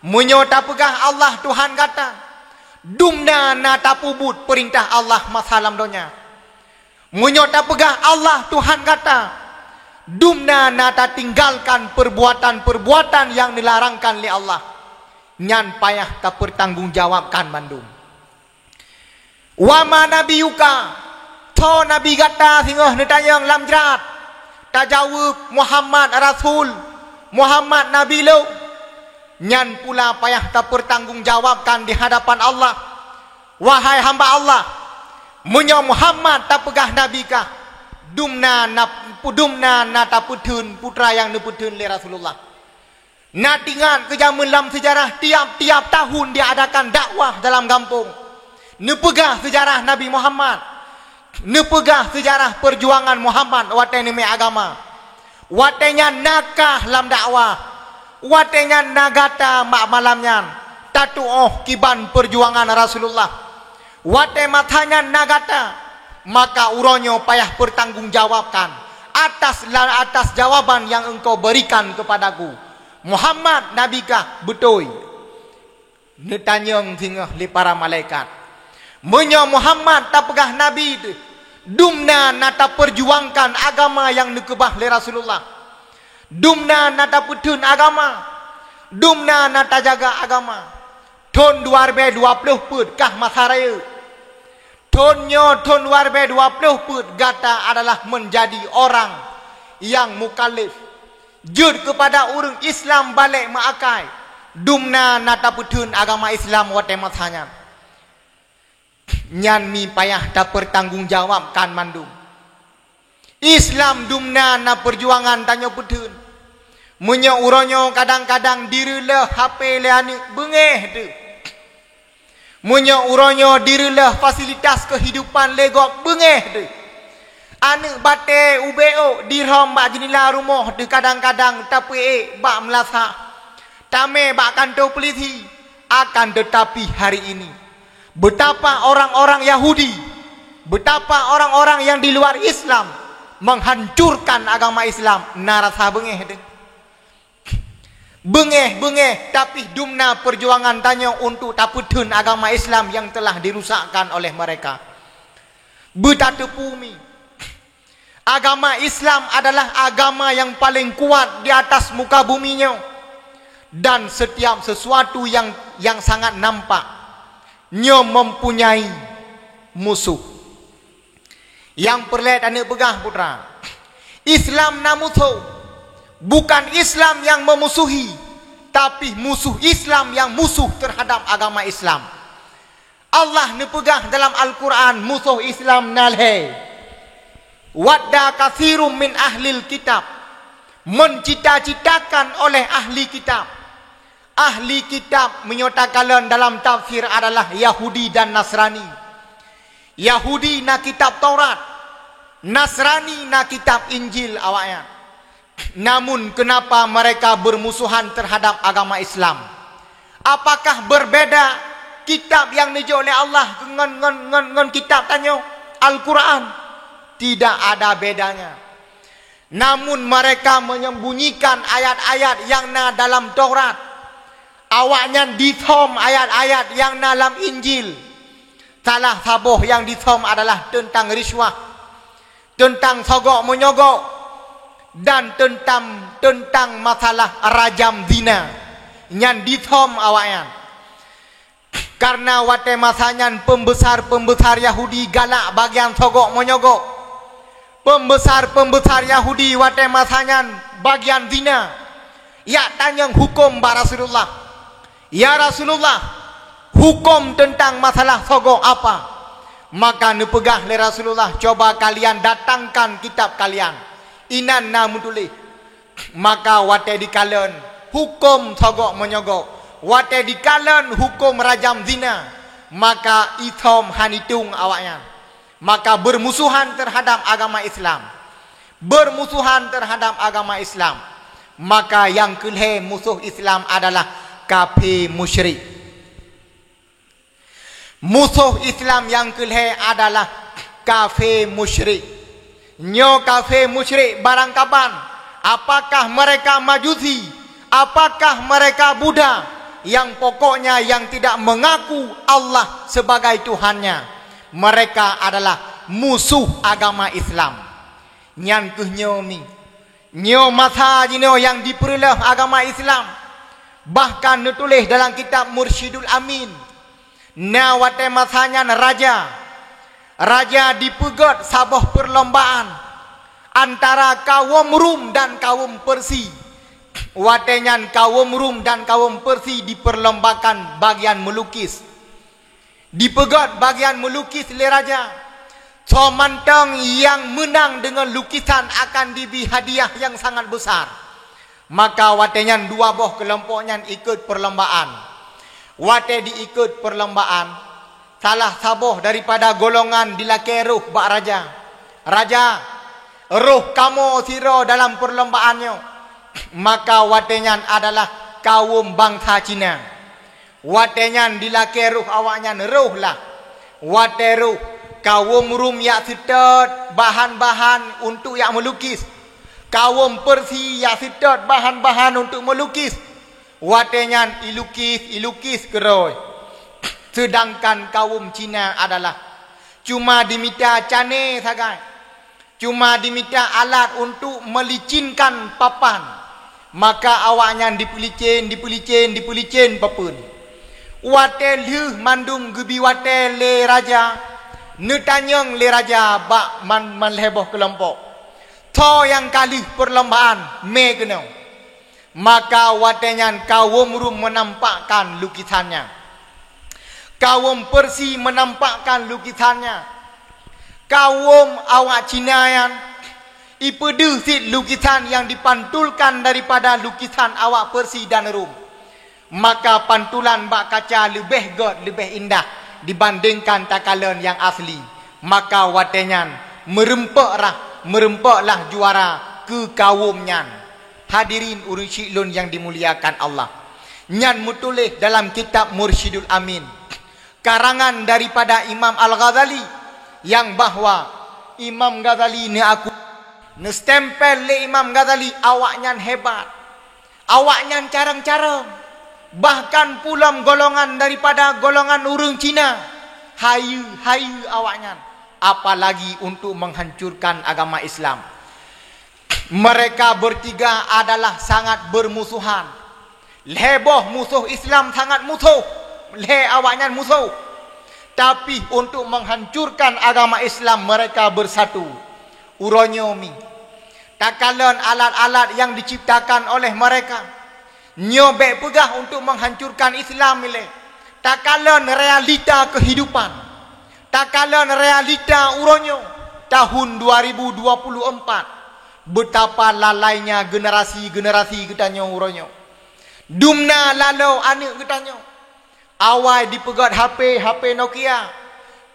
Meunyoe tapeugah Allah Tuhan gata, dumna na tapeubuet peurintah Allah masa lam donya. Meunyoe tapeugah Allah Tuhan gata, dumna na tatinggalkan peurbuatan-peurbuatan nyang neularangkan lé Allah, nyan payah tapeurtanggungjawabkan mandum. Wa ma nabiyuka, soe nabi gata singoh neutanyong lam jrat? Tajaweueb, Muhammad rasul, Muhammad nabi lôn. Nyan pula payah tapeutanggong jawabkan di hadapan Allah. Wahai hamba Allah, meunyoe Muhammad tapeugah nabi kah, dumna na, dumna na tapeutheun putra nyang neupeutheun lé Rasulullah. Na teuingat keu jameun lam seujarah, tiap-tiap tahun diadakan dakwah dalam gampông. Neupeugah seujarah Nabi Muhammad, neupeugah seujarah peujuangan Muhammad watée neumé agama. Watée nyan na kah lam dakwah, watée nyan na gata bak malam nyan tatuoh kiban peujuangan Rasulullah. Watée masa nyan na gata, maka uroe nyoe payah peutanggong jawabkan atas la-, atas jawaban nyang engkau berikan keupadaku. Muhammad nabi kah? Beutôi. Neutanyong singoh lé para malaikat, meunyoe Muhammad tapeugah nabi teuh, dumna na tapeujuangkan agama nyang neukeubah lé Rasulullah. Dumna na tapeutheun agama. Dumna na tajaga agama. Thon dua ribée dua ploh peuet kah masa rayeuk. Thon nyoe, thon dua ribée dua ploh peuet, gata adalah meunjadi orang nyang mukhalif. Jeuet keupada ureuëng Islam balek meuakai, dumna na tapeutheun agama Islam watée masa nyan. Nyan mi payah tapeutanggong jawabkan mandum. Islam dumna na peujuangan tanyoe peutheun. Meunyoe uroe nyoe kadang-kadang direuleuh H P lé aneuëk, beungéh teuh. Meunyoe uroe nyoe direuleuh fasilitas keuhidupan lé gob, beungéh teuh. Aneuëk batée ubée ôk dirhom bak jeunila rumoh teuh, kadang-kadang tapeuék bak meulasak, tamé bak kantô peulisi. Akan teutapi hari ini, betapa orang-orang Yahudi, betapa orang-orang yang di luar Islam menghancurkan agama Islam, na rasa beungéh teuh. Beungéh, beungéh, tapi dumna peujuangan tanyoe untuk tapeutheun agama Islam yang telah dirusakkan oleh mereka. Beutateupeue mi, agama Islam adalah agama yang paling kuat di atas muka bumi nyoe, dan setiap sesuatu yang, yang sangat nampak, nyoe mempunyai musuh. Nyang peureulée tanyoe peugah, putra, Islam na musoh. Bukan Islam yang memusuhi, tapi musuh Islam yang musuh terhadap agama Islam. Allah neupeugah dalam Al-Quran, musoh Islam na lhée. Wadda katsirun min ahlil kitab, mencita-citakan oleh ahli kitab. Ahli kitab meunyoe takalon dalam tafsir adalah Yahudi dan Nasrani. Yahudi na kitab Taurat, Nasrani na kitab Injil awaknyan. Namun, kenapa mereka bermusuhan terhadap agama Islam? Apakah berbeda kitab nyang neujok lé Allah ngon, ngon, ngon, ngon kitab tanyoe, Al-Quran? Tidak ada bedanya. Namun mereka menyembunyikan ayat-ayat nyang na dalam Taurat. Awaknyan dithom ayat-ayat nyang na lam Injil. Salah saboh nyang dithom adalah teuntang risuah, teuntang sogok meunyoe gok, dan teuntang, teuntang masalah rajam zina. Nyan dithom awaknyan. Kareuna watée masa nyan peumbesar-peumbesar Yahudi galak bagian sogok meunyoe gok. Peumbesar-peumbesar Yahudi watée masa nyan bagian zina. Jak tanyong huköm bak Rasulullah, "Ya Rasulullah, huköm teuntang masalah sogok apa?" Maka neupeugah lé Rasulullah, "Coba kalian datangkan kitab kalian. Inan na meutuléh." Maka watée dikalon huköm sogok meunyoe gok, watée dikalon huköm rajam zina, maka ithom han itueng awaknyan. Maka bermusuhan terhadap agama Islam. Bermusuhan terhadap agama Islam. Maka nyang keulhée musoh Islam adalah kafé musyrik. Musoh Islam nyang keulhée adalah kafé musyrik. Nyoe kafé musyrik barangkaban, apakah mereka Majusi, apakah mereka Buddha, yang pokoknya yang tidak mengaku Allah sebagai Tuhannya, mereka adalah musuh agama Islam. Nyan kheueh nyoe mi. Nyoe masa jinoe nyang dipeureuloh agama Islam. Bahkan neutuléh dalam kitab Mursyidul Amin, na watée masa nyan raja, raja dipeugét saboh peulombaan antara kawöm Rum dan kawöm Persi. Watée nyan kawöm Rum dan kawöm Persi dipeurlombakan bagian meulukis. Dipeugét bagian meulukis lé raja, soe mantong nyang meunang deungon lukisan akan dibri hadiah nyang sangat beusar. Maka watée nyan dua boh keulompok nyan ikot peurlombaan. Watée diikot peurlombaan, salah saboh daripada golongan dilakée roh bak raja, "Raja, roh kamoe sidroe dalam peurlombaan nyoe." Maka watée nyan adalah kawöm bansa Cina. Watée nyan dilakée roh awaknyan roh lah. Watée roh, kawöm Rum jak seutôt bahan-bahan untuk jak meulukis. Kawöm Persi jak seutôt bahan-bahan untuk meulukis. Watée nyan ilukis, ilukis keudroe. Seudangkan kawöm Cina adalah cuma dimita cane sagai. Cuma dimita alat untuk meulicinkan papan, maka awaknyan dipeulicén, dipeulicén, dipeulicén papeuen. Watée lheueh mandum geubi watée lé raja, neutanyong lé raja bak man-, man lhée boh keulompok, "Soe nyang ka lheueh peurlombaan, mé keunoe." Maka watée nyan kawöm Rum meunampakkan lukisannya. Kawöm Persi meunampakkan lukisannya. Kawöm awak Cina nyan ipeudeuh cit lukisan nyang dipantulkan daripada lukisan awak Persi dan Rum. Maka pantulan bak kaca leubeh gét, leubeh indah dibandingkan takalon nyang asli. Maka watée nyan meurumpok rah, meurumpoklah juara keu kawöm nyan. Hadirin ureuëng syik lôn nyang dimuliakan Allah, nyan meutuléh dalam kitab Mursyidul Amin, karangan daripada Imam Al-Ghazali, nyang bahwa Imam Ghazali neuaku, neustempel lé Imam Ghazali awaknyan hebat, awaknyan carông-carông, bahkan pulom golongan daripada golongan ureuëng Cina, hayeue-hayeue awaknyan, apalagi untuk menghancurkan agama Islam. Mereka bertiga adalah sangat bermusuhan. Lhée boh musoh Islam sangat musoh, lhée awaknyan musoh. Tapi untuk menghancurkan agama Islam, mereka bersatu. Uroe nyoe mi, takalon alat-alat nyang diciptakan oleh mereka. Nyoe bék peugah untuk menghancurkan Islam ilée. Takalon realita kehidupan. Takalon realita uroe nyoe, tahun dua ribu dua puluh empat. Betapa lalainya generasi-generasi geutanyoe uroe nyoe. Dumna laloe aneuëk geutanyoe. Awai dipeugét H P, H P Nokia.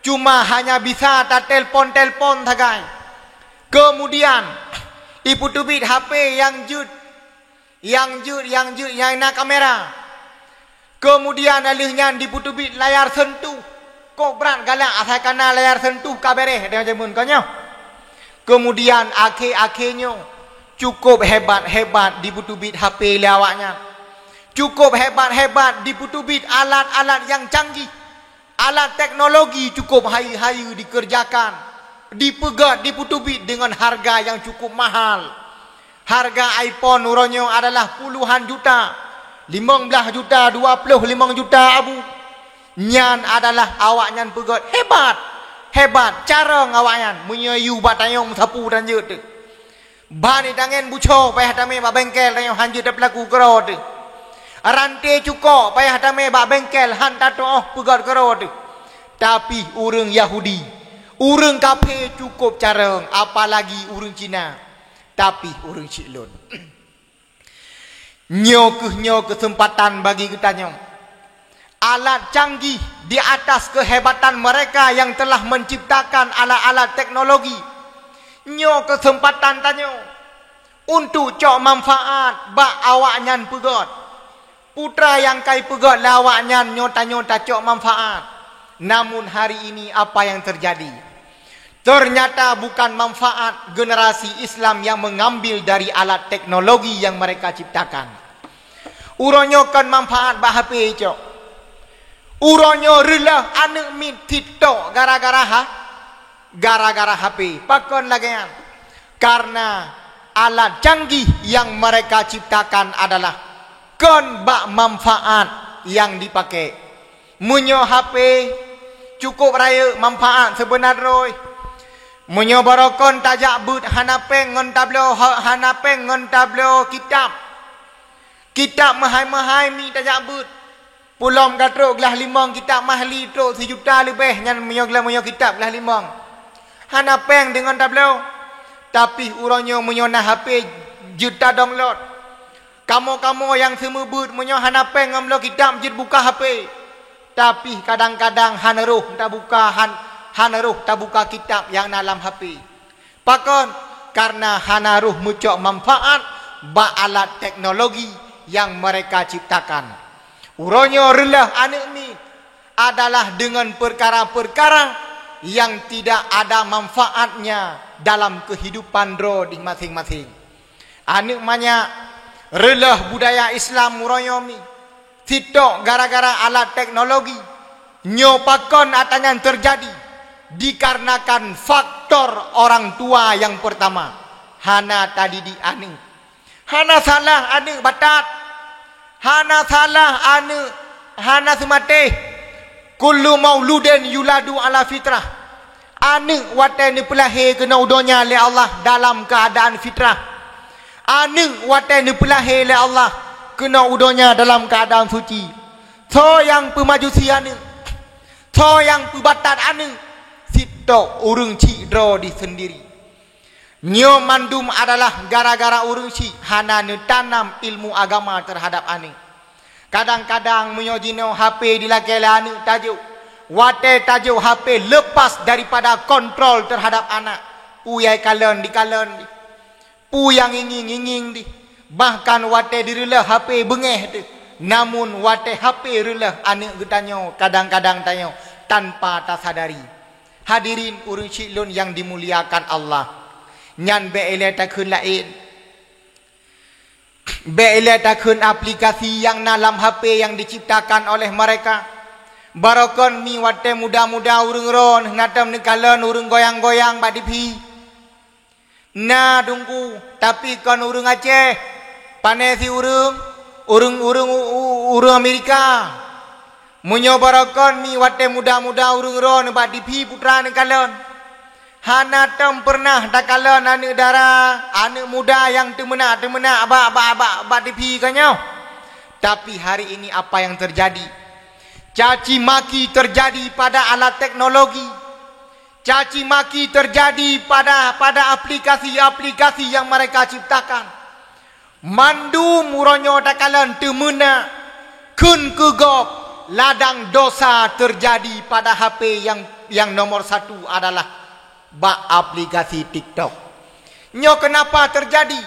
Cuma hanya bisa tatelpon-telpon sagai. Kemudian, ipeuteubiet H P nyang jeuet, nyang jeuet, nyang jeuet, nyang na kamera. Kemudian, lheueh nyan dipeuteubiet layar sentuh. Kok brat galak asai kana layar sentuh ka beres, ada jameun ka nyoe. Kemudian, akhé-akhé nyoe, cukup hebat-hebat dipeuteubiet H P lé awaknyan. Cukup hebat-hebat dipeuteubiet alat-alat nyang canggih. Alat teknologi cukup hayeue-hayeue dikerjakan, dipeugét, dipeuteubiet deungon harga nyang cukup mahal. Harga iPhone uroe nyoe adalah puluhan juta, limong blaih juta, dua ploh limong juta abu. Nyan adalah awaknyan peugét hebat, hebat, carông awaknyan. Meunyoe yue bak tanyong meusapu dan jeuet teuh. Ban itangen buco payah tamé bak bengkel, tanyoe han jeuet tapeulaku keudroe teuh. Ranté cukok payah tamé bak bengkel, han tatuoh peugét keudroe teuh. Tapi ureuëng Yahudi, ureuëng kafé cukup carông, apalagi ureuëng Cina. Tapi ureuëng syik lôn, nyoe kheueh nyoe keuseumpatan bagi geutanyoe. Alat canggih di atas keuhebatan mereka nyang telah menciptakan alat-alat teknologi. Nyoe keuseumpatan tanyoe untuk cok manfaat bak awaknyan peugét. Peue nyang ka ipeugét lé awaknyan nyoe tanyoe tacok manfaat. Namun hari ini apa yang terjadi? Ternyata bukan manfaat generasi Islam yang mengambil dari alat teknologi yang mereka ciptakan. Uroe nyoe kon manfaat bak H P cok. Uroe nyoe reuloh aneuëk miet TikTok gara-gara ha-, gara-gara H P. Pakon lagée nyan? Karena alat canggih yang mereka ciptakan adalah kon bak manfaat yang dipakai. Meunyoe H P cukup rayeuk manfaat seubeuna droe. Meunyoe barokon tajak beuet hana péng ngon tabloe, hana péng ngon tabloe kitab. Kitab meuhai-meuhai mi tajak beuet. Pulom ka trok glah limong kitab mahli trok sijuta leubeh nyan meunyoe glah meunyoe kitab glah limong. Hana péng deungon tabloe. Tapi uroe nyoe meunyoe na H P jeuet tadownload. Kamoe-kamoe nyang seumeubeuet meunyoe hana péng ngon bloe kitab jeuet buka H P. Tapi kadang-kadang hana roh tabuka han, hana roh tabuka kitab nyang na lam H P. Pakon? Karena hana roh meucok manfaat bak alat teknologi yang mereka ciptakan. Uroe nyoe reuloh aneuk miet adalah dengan perkara-perkara yang tidak ada manfaatnya dalam kehidupan droe di masing-masing. Aneuk manyak reuloh budaya Islam uroe nyoe mi. Sitok gara-gara alat teknologi. Nyoe pakon ata nyan teujadi? Dikarenakan faktor orang tua yang pertama, hana tadidik aneuk. Hana salah aneuk batat, hana salah aneuk hana seumatéh. Kullu mauludin yuladu ala fitrah. Aneuk watée neupeulahé keunoe u donya lé Allah dalam keuadaan fitrah. Aneuk watée neupeulahé lé Allah keunoe u donya dalam keuadaan suci. Soe nyang peumajusi aneuk? Soe nyang peubatat aneuk? Sitok ureuëng chik droe di seundiri. Nyoe mandum adalah gara-gara ureuëng chik hana neutanam ilmu agama teuhadab aneuk. Kadang-kadang meunyoe jinoe H P dilakée lé aneuk tajok, watée tajok H P leupas daripada kontrol teuhadab anak, peue nyang kalon dikalon dih, peue nyang ngieng-ngieng dih. Bahkan watée direuloh H P beungéh teuh, namun watée H P reuloh aneuk geutanyoe kadang-kadang tanyoe tanpa tasadari. Hadirin ureuëng chik lôn nyang dimuliakan Allah, nyan bék ilée takheun laén. Bék ilée takheun aplikasi nyang na lam H P nyang diciptakan oleh mereka. Barokon mi watée muda-muda ureuëng ron na tom neukalon ureuëng goyang-goyang bak T V. Na Teungku, tapi kon ureuëng Aceh, pane si ureuëng, ureuëng-ureuëng u-, u-, ureuëng Amerika. Meunyoe barokon mi watée muda-muda ureuëng ron bak T V putra neukalon. Hana tom peureunah takalon aneuk dara, aneuk muda nyang teumeunak-teumeunak bak, bak, bak, bak T V ka nyoe. Tapi hari ini apa yang terjadi? Caci maki terjadi pada alat teknologi. Caci maki terjadi pada, pada aplikasi-aplikasi yang mereka ciptakan. Mandum uroe nyoe takalon teumeunak kheun keu gob, ladang dosa teujadi pada H P nyang, nyang nomor satu adalah bak aplikasi TikTok. Nyoe keunapa teujadi?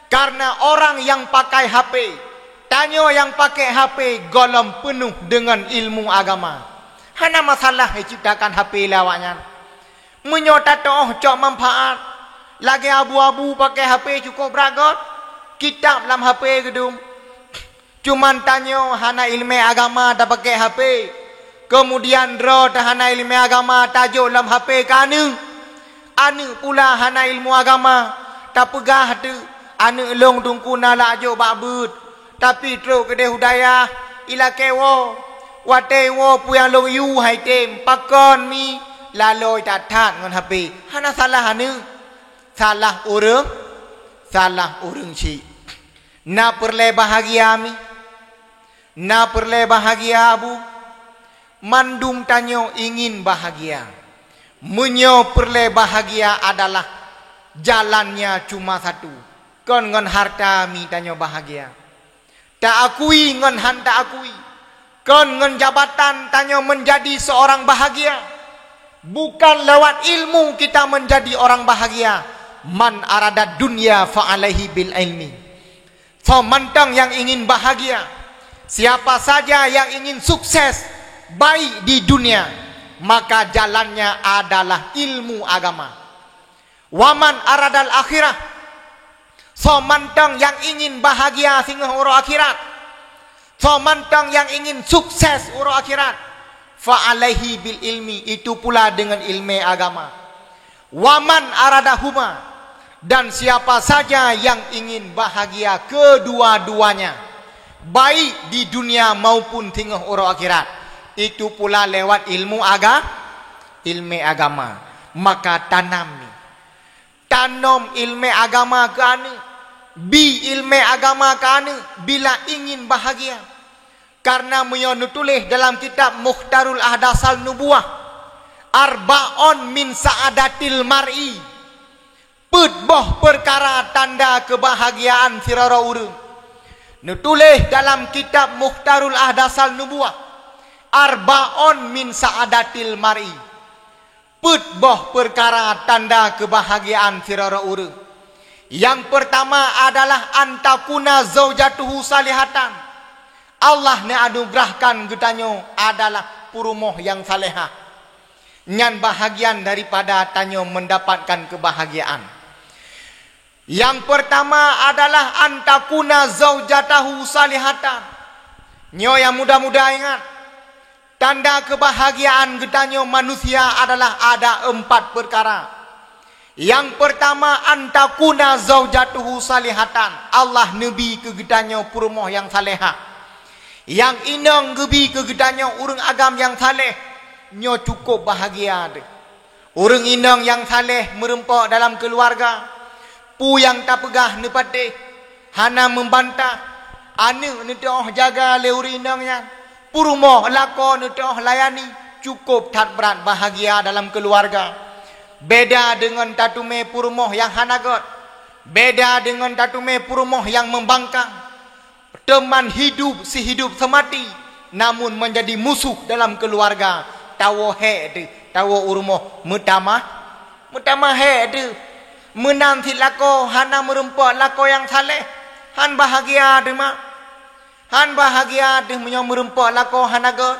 Karena orang nyang pakai H P, tanyoe nyang pakai H P gohlom peunoh deungon ilmu agama. Hana masalah jiciptakan H P lé awaknyan. Meunyoe tatoh cok manfaat, lagée abu-abu pakai H P cukôp brat got, kitab lam H P geudum. Cuman tanyoe hana iéleumé agama tapaké H P. Keumudian droe teuh hana iéleumé agama tajok lam H P keu aneuk. Aneuk pula hana ilmu agama, tapeugah teuh, aneuk lôn Teungku na lak jok bak beuet. Tapi trok keudeh u dayah, ilakée woe. Watée woe peue nyang lôn yue hai tem, pakon mi, lalôi that-that ngon H P. Hana salah aneuk, salah ureuëng, salah ureuëng chik. Na peureulée bahagia mi? Na peureulée bahagia abu? Mandum tanyoe ingin bahagia. Meunyoe peureulée bahagia adalah jalannya cuma satu, kon ngon harta mi tanyoe bahagia. Taakui ngon han taakui, kon ngon jabatan tanyoe meunjadi seurang bahagia. Bukan lewat ilmu kita meunjadi ureuëng bahagia. Man aradad dunya fa alaihi bil ilmi. Soe mantong nyang ingin bahagia, siapa saja yang ingin sukses baik di dunia, maka jalannya adalah ilmu agama. Waman aradal akhirah, soe mantong nyang ingin bahagia singoh uroe akhirat, soe mantong nyang ingin sukses uroe akhirat, fa alaihi bil ilmi, itu pula dengan ilmu agama. Waman aradahuma, dan siapa saja yang ingin bahagia kedua-duanya, baik di dunia maupun singoh uroe akhirat, itu pula lewat ilmu aga-, ilmu agama. Maka tanam ni, tanom ilmu agama keu aneuk. Bi ileumèe agama keu aneuk bila ingin bahagia. Kareuna meunyoe neutuléh dalam kitab Mukhtarul Ahdatsal Nubuwah, "Arba'un min sa'adatil mar'i", peuet boh peukara tanda keubahagiaan sidroe ureuëng. Neutuléh dalam kitab Mukhtarul Ahdatsal Nubuwah, "Arba'un min sa'adatil mar'i", peuet boh peukara tanda keubahagiaan sidroe ureuëng. Nyang peurtama adalah antakuna zaujatuhu salihatan. Allah neuanugeurahkan geutanyoe adalah peurumoh nyang salehah. Nyan bahagian daripada tanyoe mendapatkan keubahagiaan. Nyang peurtama adalah antakuna zaujatahu salihatan. Nyoe nyang muda-muda ingat, tanda keubahagiaan geutanyoe manusia adalah ada empat peukara. Nyang peurtama, antakuna zaujatuhu salihatan. Allah neubi keu geutanyoe peurumoh nyang salehah. Nyang inong geubi keu geutanyoe ureuëng agam nyang saleh. Nyoe cukup bahagia deuh. Ureuëng inong nyang saleh meurumpok dalam keuluwarga, peue nyang tapeugah neupatéh, hana meubantah, aneuk neuteuoh jaga lé ureuëng inong nyan, peurumoh lakoe neuteuoh layani, cukup that brat bahagia dalam keuluwarga. Beda deungon tateumé peurumoh nyang hana gét, beda deungon tateumé peurumoh nyang meubangkang. Teuma hidup sihidup seumati, namun meunjadi musoh dalam keuluwarga. Tawoe hék deuh, tawoe u rumoh meutamah, meutamah hék deuh. Meunan cit lakoe hana meurumpok lakoe nyang saleh, han bahagia deuh mak. Han bahagia deuh meunyoe meurumpok lakoe hana gét.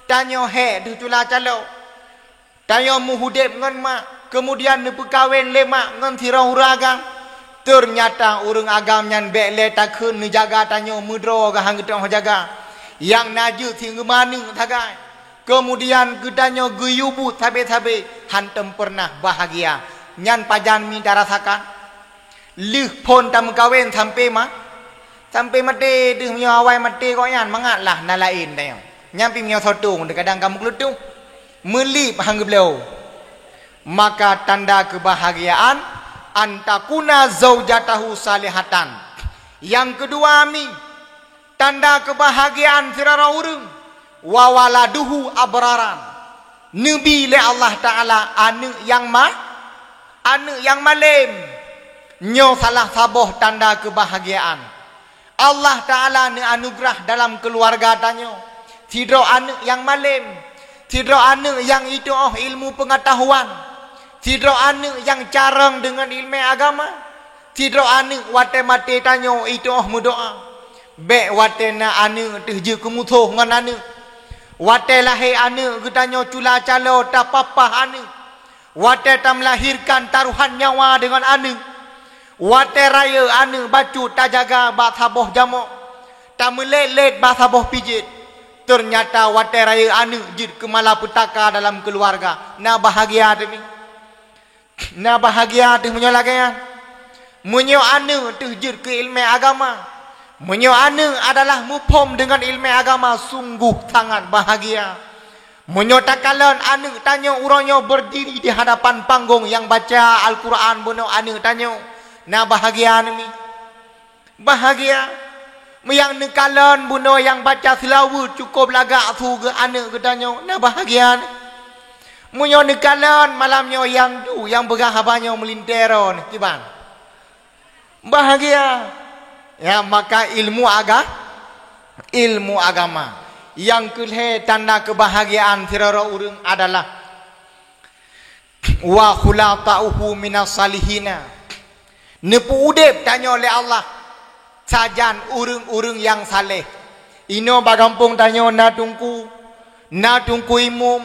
Tanyoe hék deuh cula calo. Tanyoe meuhudép ngon mak, keumudian neupeukawén lé mak ngon sidroe ureuëng agam. Teunyata ureuëng agam nyan bék lé takheun neujaga tanyoe meudroe geuh han geuteuoh jaga. Nyang na jeuet si geumaneuk sagai. Keumudian geutanyoe geuyue buet sabe-sabe, hántom peureunah bahagia. Nyan pajan mi tarasakan? Lheueh phon tameukawen sampoe ma-, sampoe maté deuh, meunyoe awai maté gobnyan mangat lah na laén tanyoe. Nyan pih meunyoe sotong deuh kadang ka meukeulutôh, meulib han geubloe. Maka tanda keubahagiaan, antakuna zaujatahu salihatan. Nyang keudua mi, tanda keubahagiaan sidroe ureuëng, wa waladuhu abraran. Neubi lé Allah Taala aneuk nyang ma-, aneuk nyang malém. Nyoe salah saboh tanda keubahagiaan. Allah Taala neuanugeurah dalam keuluwarga tanyoe sidroe aneuk nyang malém, sidroe aneuk nyang jiteuoh ilmu peungeutahuan, sidroe aneuk nyang carông deungon ileumèe agama. Sidroe aneuk watèe maté tanyoe jiteuoh meudoá. Bék watèe na aneuk teuh jeuet keumusoh ngon aneuk. Watèe lahé aneuk geutanyoe cula calo tapapah aneuk. Watèe tameulahérkan tarohan nyawa deungon aneuk. Watèe rayeuk aneuk bacut tajaga bak saboh jamok, tameulét-lét bak saboh pijet. Teunyata watèe rayeuk aneuk jeuet keu malapeutaka dalam keuluwarga. Na bahagia teuh mi? Na bahagia teuh meunyoe lagèe nyan? Meunyoe aneuk teuh jeuet keu ileumèe agama, meunyoe aneuk adalah muphom deungon ileumèe agama, sunggoh sangat bahagia. Meunyoe takalon aneuk tanyoe uroe nyoe beurdiri di hadapan panggong nyang baca Al-Qur'an bunoe aneuk tanyoe, na bahagia neuh mi? Bahagia. Meunyoe neukalon bunoe nyang baca seulaweuet cukôp lagak su geuh aneuk geutanyoe, na bahagia. Meunyoe neukalon malam nyoe nyang du nyang peugah haba nyoe meulintèe droeneuh kiban, bahagia. Ya, maka ilmu aga-, ilmu agama. Nyang keulhèe tanda keubahagiaan sidroe ureuëng adalah wa khulata'uhu minas salihina. Neupeuudép tanyoe lé Allah sajan ureuëng-ureuëng nyang saleh. Inoe bak gampông tanyoe na teungku, na teungku imum,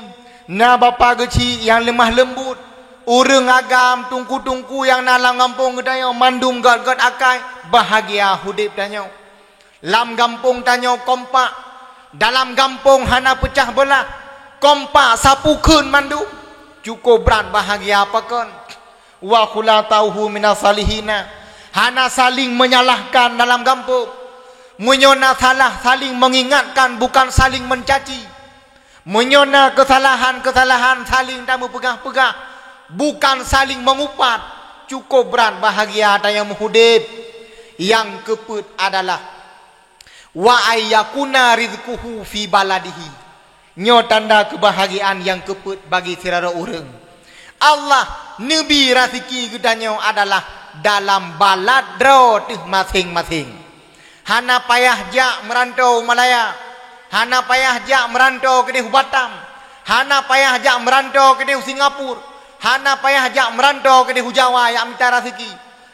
na bapak geuchik nyang leumah leumbot, ureuëng agam, teungku-teungku nyang na lam gampông geutanyoe mandum gét-gét akai, bahagia udép tanyoe. Lam gampông tanyoe kompak, dalam gampông hana peucah beulah, kompak sapeue kheun mandum, cukôp brat bahagia pakon. Wa khulata'uhu minas salihina, hana saling menyalahkan dalam gampông. Meunyoe na salah, saling mengingatkan, bukan saling mencaci. Meunyoe na keusalahan-keusalahan, saling tameupeugah-peugah, bukan saling mengupat, cukôp brat bahagia tanyoe meuudép. Nyang keupeuet adalah, "Wa ayyakuna rizquhu fi baladihi." Nyoe tanda keubahgiaan nyang keupeuet bagi sidroe ureuëng. Allah neubi raseuki geutanyoe adalah dalam balad droe teuh maséng-maséng. Hana payah jak meurantoe u Malaya, hana payah jak meurantoe keudeh u Batam, hana payah jak meurantoe keudeh u Singapura, hana payah jak meurantoe keudeh u Jawa jak mita raseuki.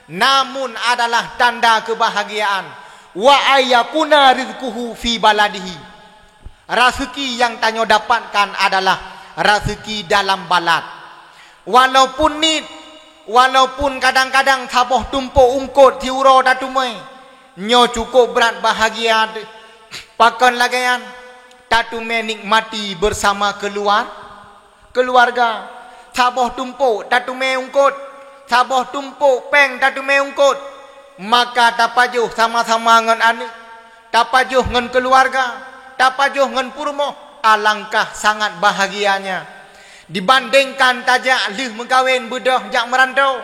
Namun adalah tanda keubahgiaan, "Wa ayyakuna rizquhu fi baladihi." Raseuki nyang tanyoe dapatkan adalah raseuki dalam balad. Walaupun niet, walaupun kadang-kadang saboh tumpôk eungkôt siuroe tateumé, nyoe cukup brat bahgia teuh. Pakon lagée nyan? Tateumé nikmati beusama keuluar-, keuluwarga. Saboh tumpôk tateumé eungkôt, saboh tumpôk péng tateumé eungkôt, maka tapajoh sama-sama ngon aneuëk, tapajoh ngon keuluwarga, tapajoh ngon peurumoh, alangkah sangat bahagianya. Dibandingkan tajak lheueh meukawen beudôh jak meurantoe,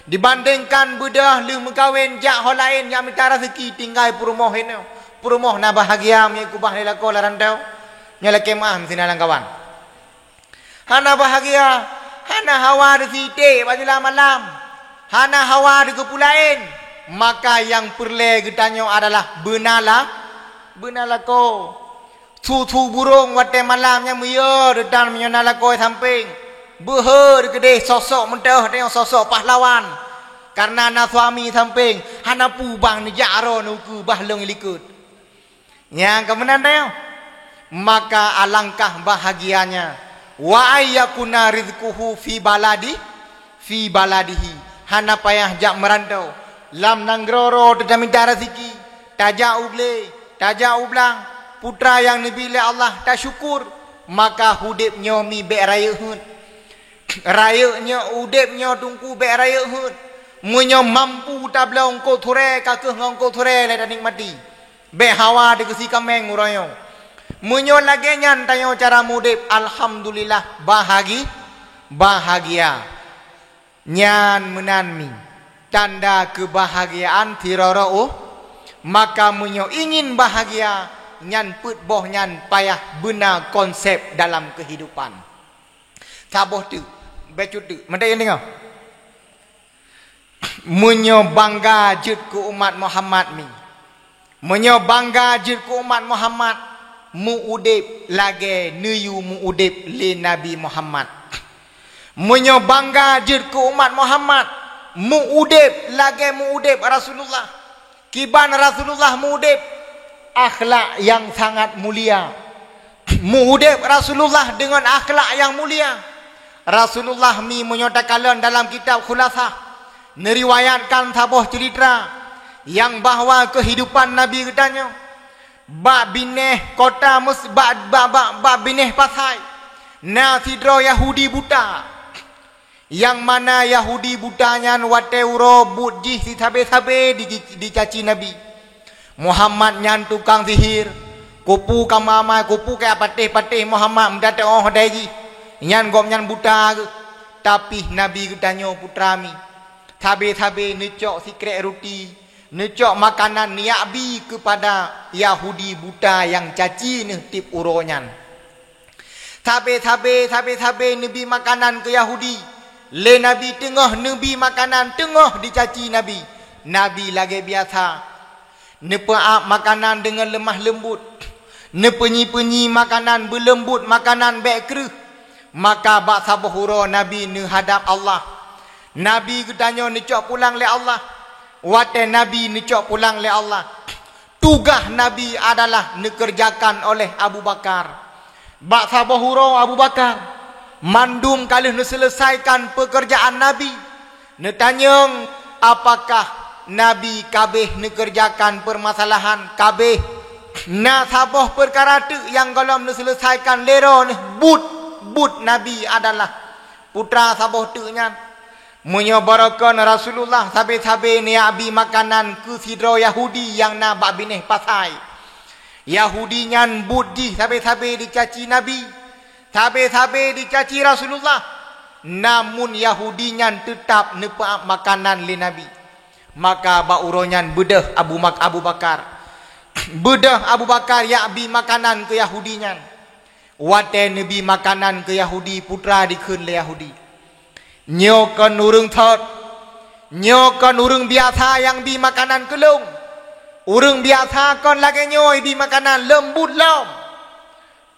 dibandingkan beudôh lheueh meukawen jak ho laén jak mita raseuki tinggai peurumoh inoe, peurumoh na bahagia meunyoe keubah lé lakoe lam rantoe. Nyoe lakée meuáh meusinan lam kawan. Hana bahagia, hana hawa deuh siték bak silam malam, hana hawa deuh geupeu laén, maka nyang peureulée geutanyoe adalah beuna la-, beuna lakoe. Su-su burông watée malam nyan meuyue deuh tan meunyoe na lakoe sampéng, beuhe deuh keudeh sosok meuteuh tanyoe sosok pahlawan. Kareuna na suami sampéng, hana peue bang neujak aroe neukeue bah lôn likot. Nyang ka meunan tanyoe, maka alangkah bahagianya, "Wa ayyakuna rizquhu fi baladi, fi baladihi." Hana payah jak meurantoe, lam nanggroe droe teuh tamita raseuki, tajak u glé, tajak u blang, putra nyang neubi lé Allah tasyukur, maka udeb nyoe mi bék rayeuk heuet. Rayeuk nyoe, udeb nyoe teungku bék rayeuk heuet. Meunyoe mampu tabloe eungkôt surée, ka kheueh ngon eungkôt surée lé tanikmati. Bék hawa deuh geusi kaméng uroe nyoe. Meunyoe lagée nyan tanyoe cara mudeb, alhamdulillah, bahagi-, bahagia. Nyan meunan mi tanda keubahgiaan sidroe-droe. Maka meunyoe ingin bahagia, nyan peuet boh nyan payah beuna konsep dalam keuhidupan. Saboh teuk, bacut teuk. Mantap nyang deungoe. Meunyoe bangga jeuet keu umat Muhammad mi, meunyoe bangga jeuet keu umat Muhammad, meu-udeb lagée neuyue meu-udeb lé Nabi Muhammad. Meunyoe bangga jeuet keu umat Muhammad, meu-udeb lagée meu-udeb Rasulullah. Kiban Rasulullah meu-udeb, akhlak nyang sangat mulia. Meu-udeb Rasulullah deungon akhlak nyang mulia. Rasulullah mi meunyoe takalon dalam kitab Khulasah, neuriwayatkan saboh ceurita nyang bahwa keuhidupan Nabi geutanyoe bak binéh kota Mes-, bak, bak, bak, bak binéh pasai, na sidroe Yahudi buta. Nyang mana Yahudi buta nyan watée uroe buet jih sisabe-sabe di-, dicaci Nabi. Muhammad nyan tukang sihir, kupu ka mamai, kupu ka patéh-patéh Muhammad meudateuoh dai jih. Nyan gobnyan buta geuh. Tapi Nabi geutanyoe putra mi. Sabe-sabe neucok sikrek ruti, neucok makanan neujak bi keupada Yahudi buta nyang caci neuh tieb uroe nyan. Sabe-sabe, sabe-sabe neubi makanan keu Yahudi. Lé Nabi teungoh neubi makanan, teungoh dicaci Nabi. Nabi lagée biasa, neupeuab makanan deungon leumah leumbot. Neupeunyi-peunyi makanan, beuleumbot makanan bék kreueh. Maka bak saboh uroe Nabi neuhadab Allah. Nabi geutanyoe neucok pulang lé Allah. Watée Nabi neucok pulang lé Allah, tugaih Nabi adalah neukeureujakan oleh Abu Bakar. Bak saboh uroe Abu Bakar, mandum ka lheueh neuseuleusaikan peukeurjaan Nabi. Neutanyong, apakah Nabi ka abéh neukeureujakan peumasalahan? Ka abéh. Na saboh peukara teuk nyang gohlom neuseuleusaikan lé droeneuh, buet, buet Nabi adalah putra saboh teuk nyan. Meunyoe barokon Rasulullah sabe-sabe neujak bi makanan keu sidroe Yahudi nyang na bak binéh pasai. Yahudi nyan buet jih sabe-sabe dicaci Nabi, sabe-sabe dicaci Rasulullah. Namun Yahudi nyan teutab neupeuab makanan lé Nabi. Maka bak uroe nyan beudôh Abu Mak-, Abu Bakar. Beudôh Abu Bakar jak bi makanan keu Yahudi nyan. Watée neubi makanan keu Yahudi, putra dikheun lé Yahudi, "Nyoe kon ureuëng thot. Nyoe kon ureuëng biasa nyang bi makanan keu lôn. Ureuëng biasa kon lagée nyoe ibi makanan leumbut lom."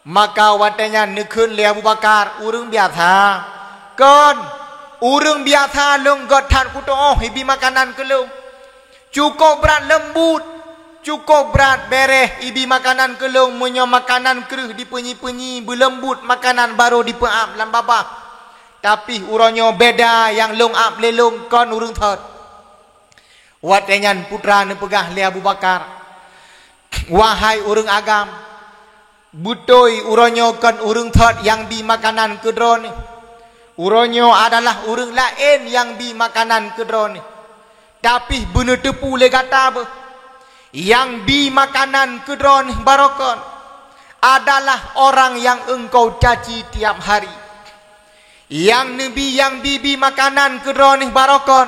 Maka watée nyan neukheun lé Abu Bakar, "Ureuëng biasa? Kon, ureuëng biasa lôn gét that kutuoh ibi makanan keu lôn. Cukôp brat leumbut, cukôp brat béréh ibi makanan keu lôn, meunyoe makanan kreueh dipeunyi-peunyi beuleumbut makanan barô dipeuab lam babah. Tapi uroe nyoe beda, nyang lôn ab lé lôn kon ureuëng thot." Watée nyan putra neupeugah lé Abu Bakar, "Wahai ureuëng agam, beutôi uroe nyoe kon ureuëng thot nyang bi makanan keu droeneuh. Uroe nyoe adalah ureuëng laén nyang bi makanan keu droeneuh. Tapi beuneuteupeu lé gata beuh, nyang bi makanan keu droeneuh baroe kon adalah orang nyang engkau caci tiap hari. Nyang neubi nyang bi-bi makanan keu droeneuh baroe kon,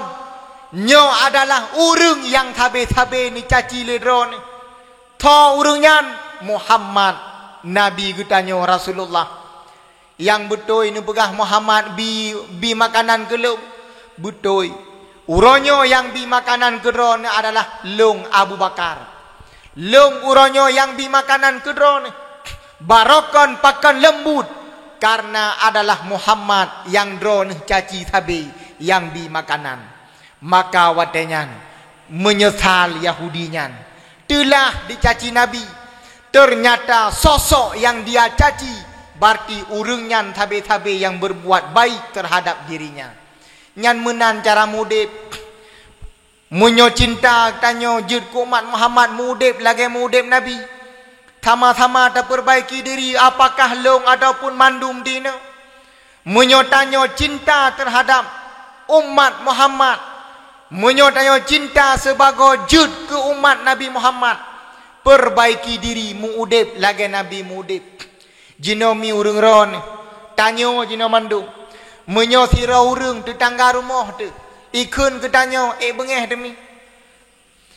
nyoe adalah ureuëng nyang sabe-sabe neucaci lé droeneuh. Tho ureuëng nyan Muhammad, Nabi geutanyoe Rasulullah. Nyang beutôi neupeugah Muhammad bi, bi makanan keu lôn. Beutôi. Uroe nyoe nyang bi makanan keu droeneuh adalah lôn Abu Bakar. Lôn uroe nyoe nyang bi makanan keu droeneuh. Baroe kon pakon leumbut, kareuna adalah Muhammad nyang droeneuh caci sabe nyang bi makanan." Maka watée nyan meunyeusal Yahudi nyan teulah dicaci Nabi. Teunyata sosok nyang dia caci, berarti ureuëng nyan sabe-sabe nyang beurbuat baik teuhadab dirinya. Nyan meunan cara meuudeb. Meunyoe cinta tanyoe jeuet keu umat Muhammad meuudeb lagée meuudeb Nabi, sama-sama tapeubaiki diri, apakah lôn ataupun mandum dinoe. Meunyoe tanyoe cinta teuhadab umat Muhammad, meunyoe tanyoe cinta sibagoe jeuet keu umat Nabi Muhammad, peubaiki diri meuudeb lagée Nabi meuudeb. Jinoe mi ureuëng droeneuh, tanyoe jinoe mandum. Meunyoe sidroe ureuëng teutangga rumoh teuh ikheun keu tanyoe, "Éh, beungéh teuh mi."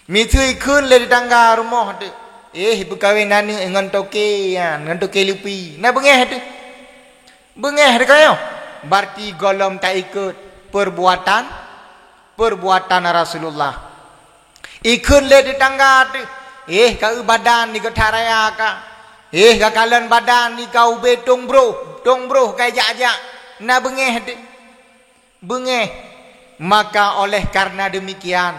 Miseue ikheun lé teutangga rumoh teuh, "Éh, beukawén aneuëk ngon toke nyan, ngon toke lupi." Na beungéh teuh? Beungéh teuh ka nyoe. Berarti gohlom taikot peubuatan, peubuatan Rasulullah. Ikheun lé teutangga teuh, "Éh, ka eu badan di geutak raya ka. Éh, ka kalon badan di ka ubé tông broh, tông broh ka jak-jak." Na beungéh teuh? Beungéh. Maka oleh karena demikian,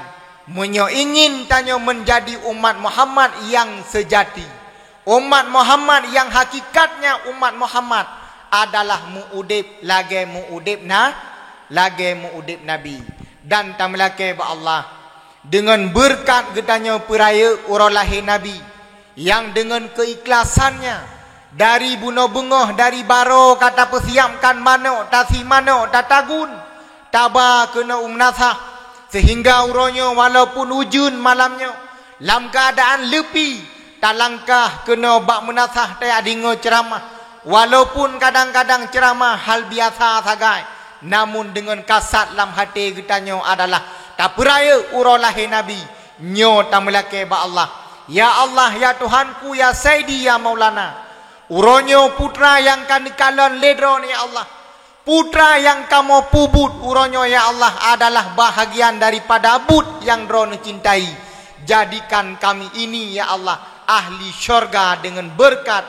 meunyoe ingin tanyoe menjadi umat Muhammad yang sejati, umat Muhammad yang hakikatnya umat Muhammad adalah meuudeb lagée meuudeb na, lagée meuudeb Nabi. Dan tameulakée bak Allah, deungon beureukat geutanyoe peurayeuk uroe lahé Nabi, nyang deungon keuikhlasannya, dari bunoe beungoh, dari barô ka tapeusiapkan manok, tasi manok, tatagun, taba keunoe u meunasah, seuhingga uroe nyoe walaupun ujeuen malam nyoe, lam keuadaan leupi, talangkah keunoe bak meunasah tajak deungoe ceuramah, walaupun kadang-kadang ceuramah hal biasa sagai, namun deungon kasat lam até geutanyoe adalah tapeurayeuk uroe lahé Nabi. Nyoe tameulakée bak Allah, "Ya Allah, ya Tuhanku, ya Saidi, ya Maulana, uroe nyoe putra nyang ka neukalon lé Droeneuh, ya Allah, putra nyang kamoe peubuet uroe nyoe, ya Allah, adalah bahagian daripada buet nyang Droeneuh cintai. Jadikan kami ini, ya Allah, ahli syurga deungon beureukat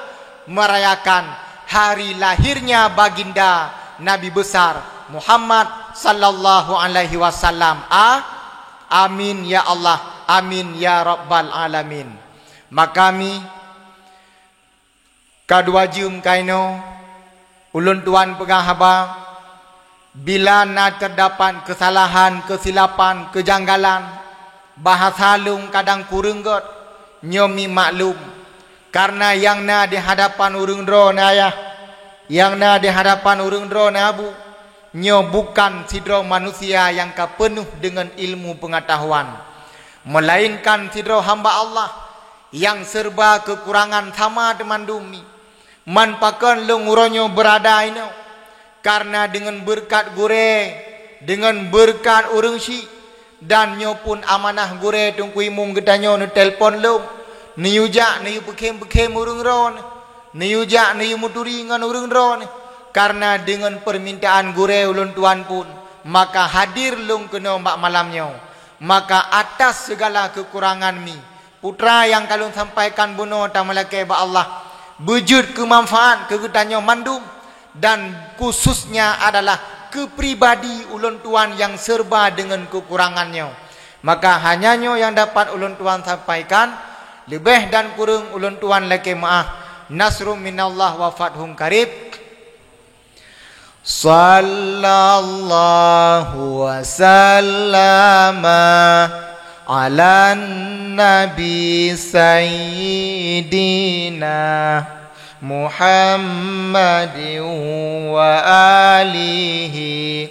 merayakan hari lahirnya Baginda Nabi Besar Muhammad sallallahu alaihi wasallam. A-, amin ya Allah, amin ya rabbal alamin." Maka mi ka dua jeuem kainoe, ulôn tuan peugah haba, bila na teudapat keusalahan, keusilapan, keujanggalan, bahasa lôn kadang kureueng gét, nyoe mi maklum, kareuna nyang na di hadapan ureuëng droeneuh ayah, nyang na di hadapan ureuëng droeneuh abu, nyoe bukan sidroe manusia nyang ka peunoh deungon ilmu peungatahuan, meulainkan sidroe hamba Allah nyang seureuba keukurangan sama teumandum mi. Man pakon lôn uroe nyoe beurada inoe, kareuna deungon beureukat gurée, deungon beureukat ureuëng syik, Dan nyoe pun amanah gurée Teungku Imum geutanyoe neutelepon lom, neuyue jak neuyue peukhém-peukhém ureuëng droeneuh, neuyue jak neuyue meuturi ngon ureuëng droeneuh, kareuna deungon peumintaan gurée ulôn tuan pun, maka hadir lôn keunoe bak malam nyoe. Maka atas segala keukurangan mi, putra nyang ka lôn sampaikan bunoe tameulakée bak Allah, beujeuet keu manfaat keu geutanyoe mandum, dan khususnya adalah keu pribadi ulôn tuan nyang serba deungon keukurangan nyoe. Maka hanya nyoe nyang dapat ulôn tuan sampaikan, leubeh dan kureueng ulôn tuan lakée meuáh. Nasrum minallah wa fathun qarib. Sallallahu wa sallama ala nabi sayyidina Muhammadin wa alihi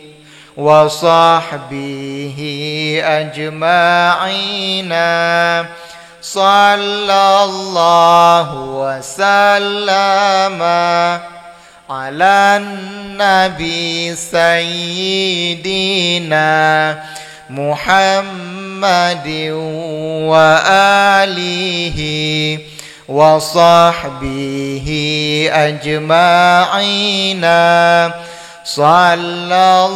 wa sahbihi ajma'ina. Sallallahu wa sallama ala nabi sayyidina Muhammadin wa alihi wa sahbihi ajma'ina. Sallallahu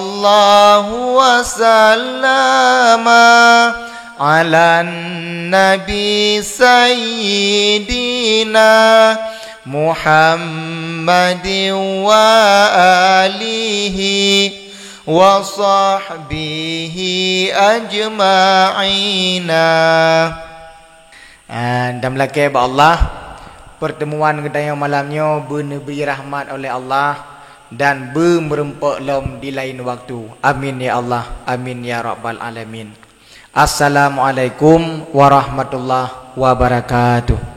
wa sallama ala nabi sayyidina Muhammadin wa alihi wa sahbihi ajma'ina. Ah, dan meulakée bak Allah, pertemuan geutanyoe malam nyoe beuneubri rahmat oleh Allah dan beumeureumpok lom di lain waktu. Amin ya Allah, amin ya rabbal alamin. Assalamualaikum warahmatullahi wabarakatuh.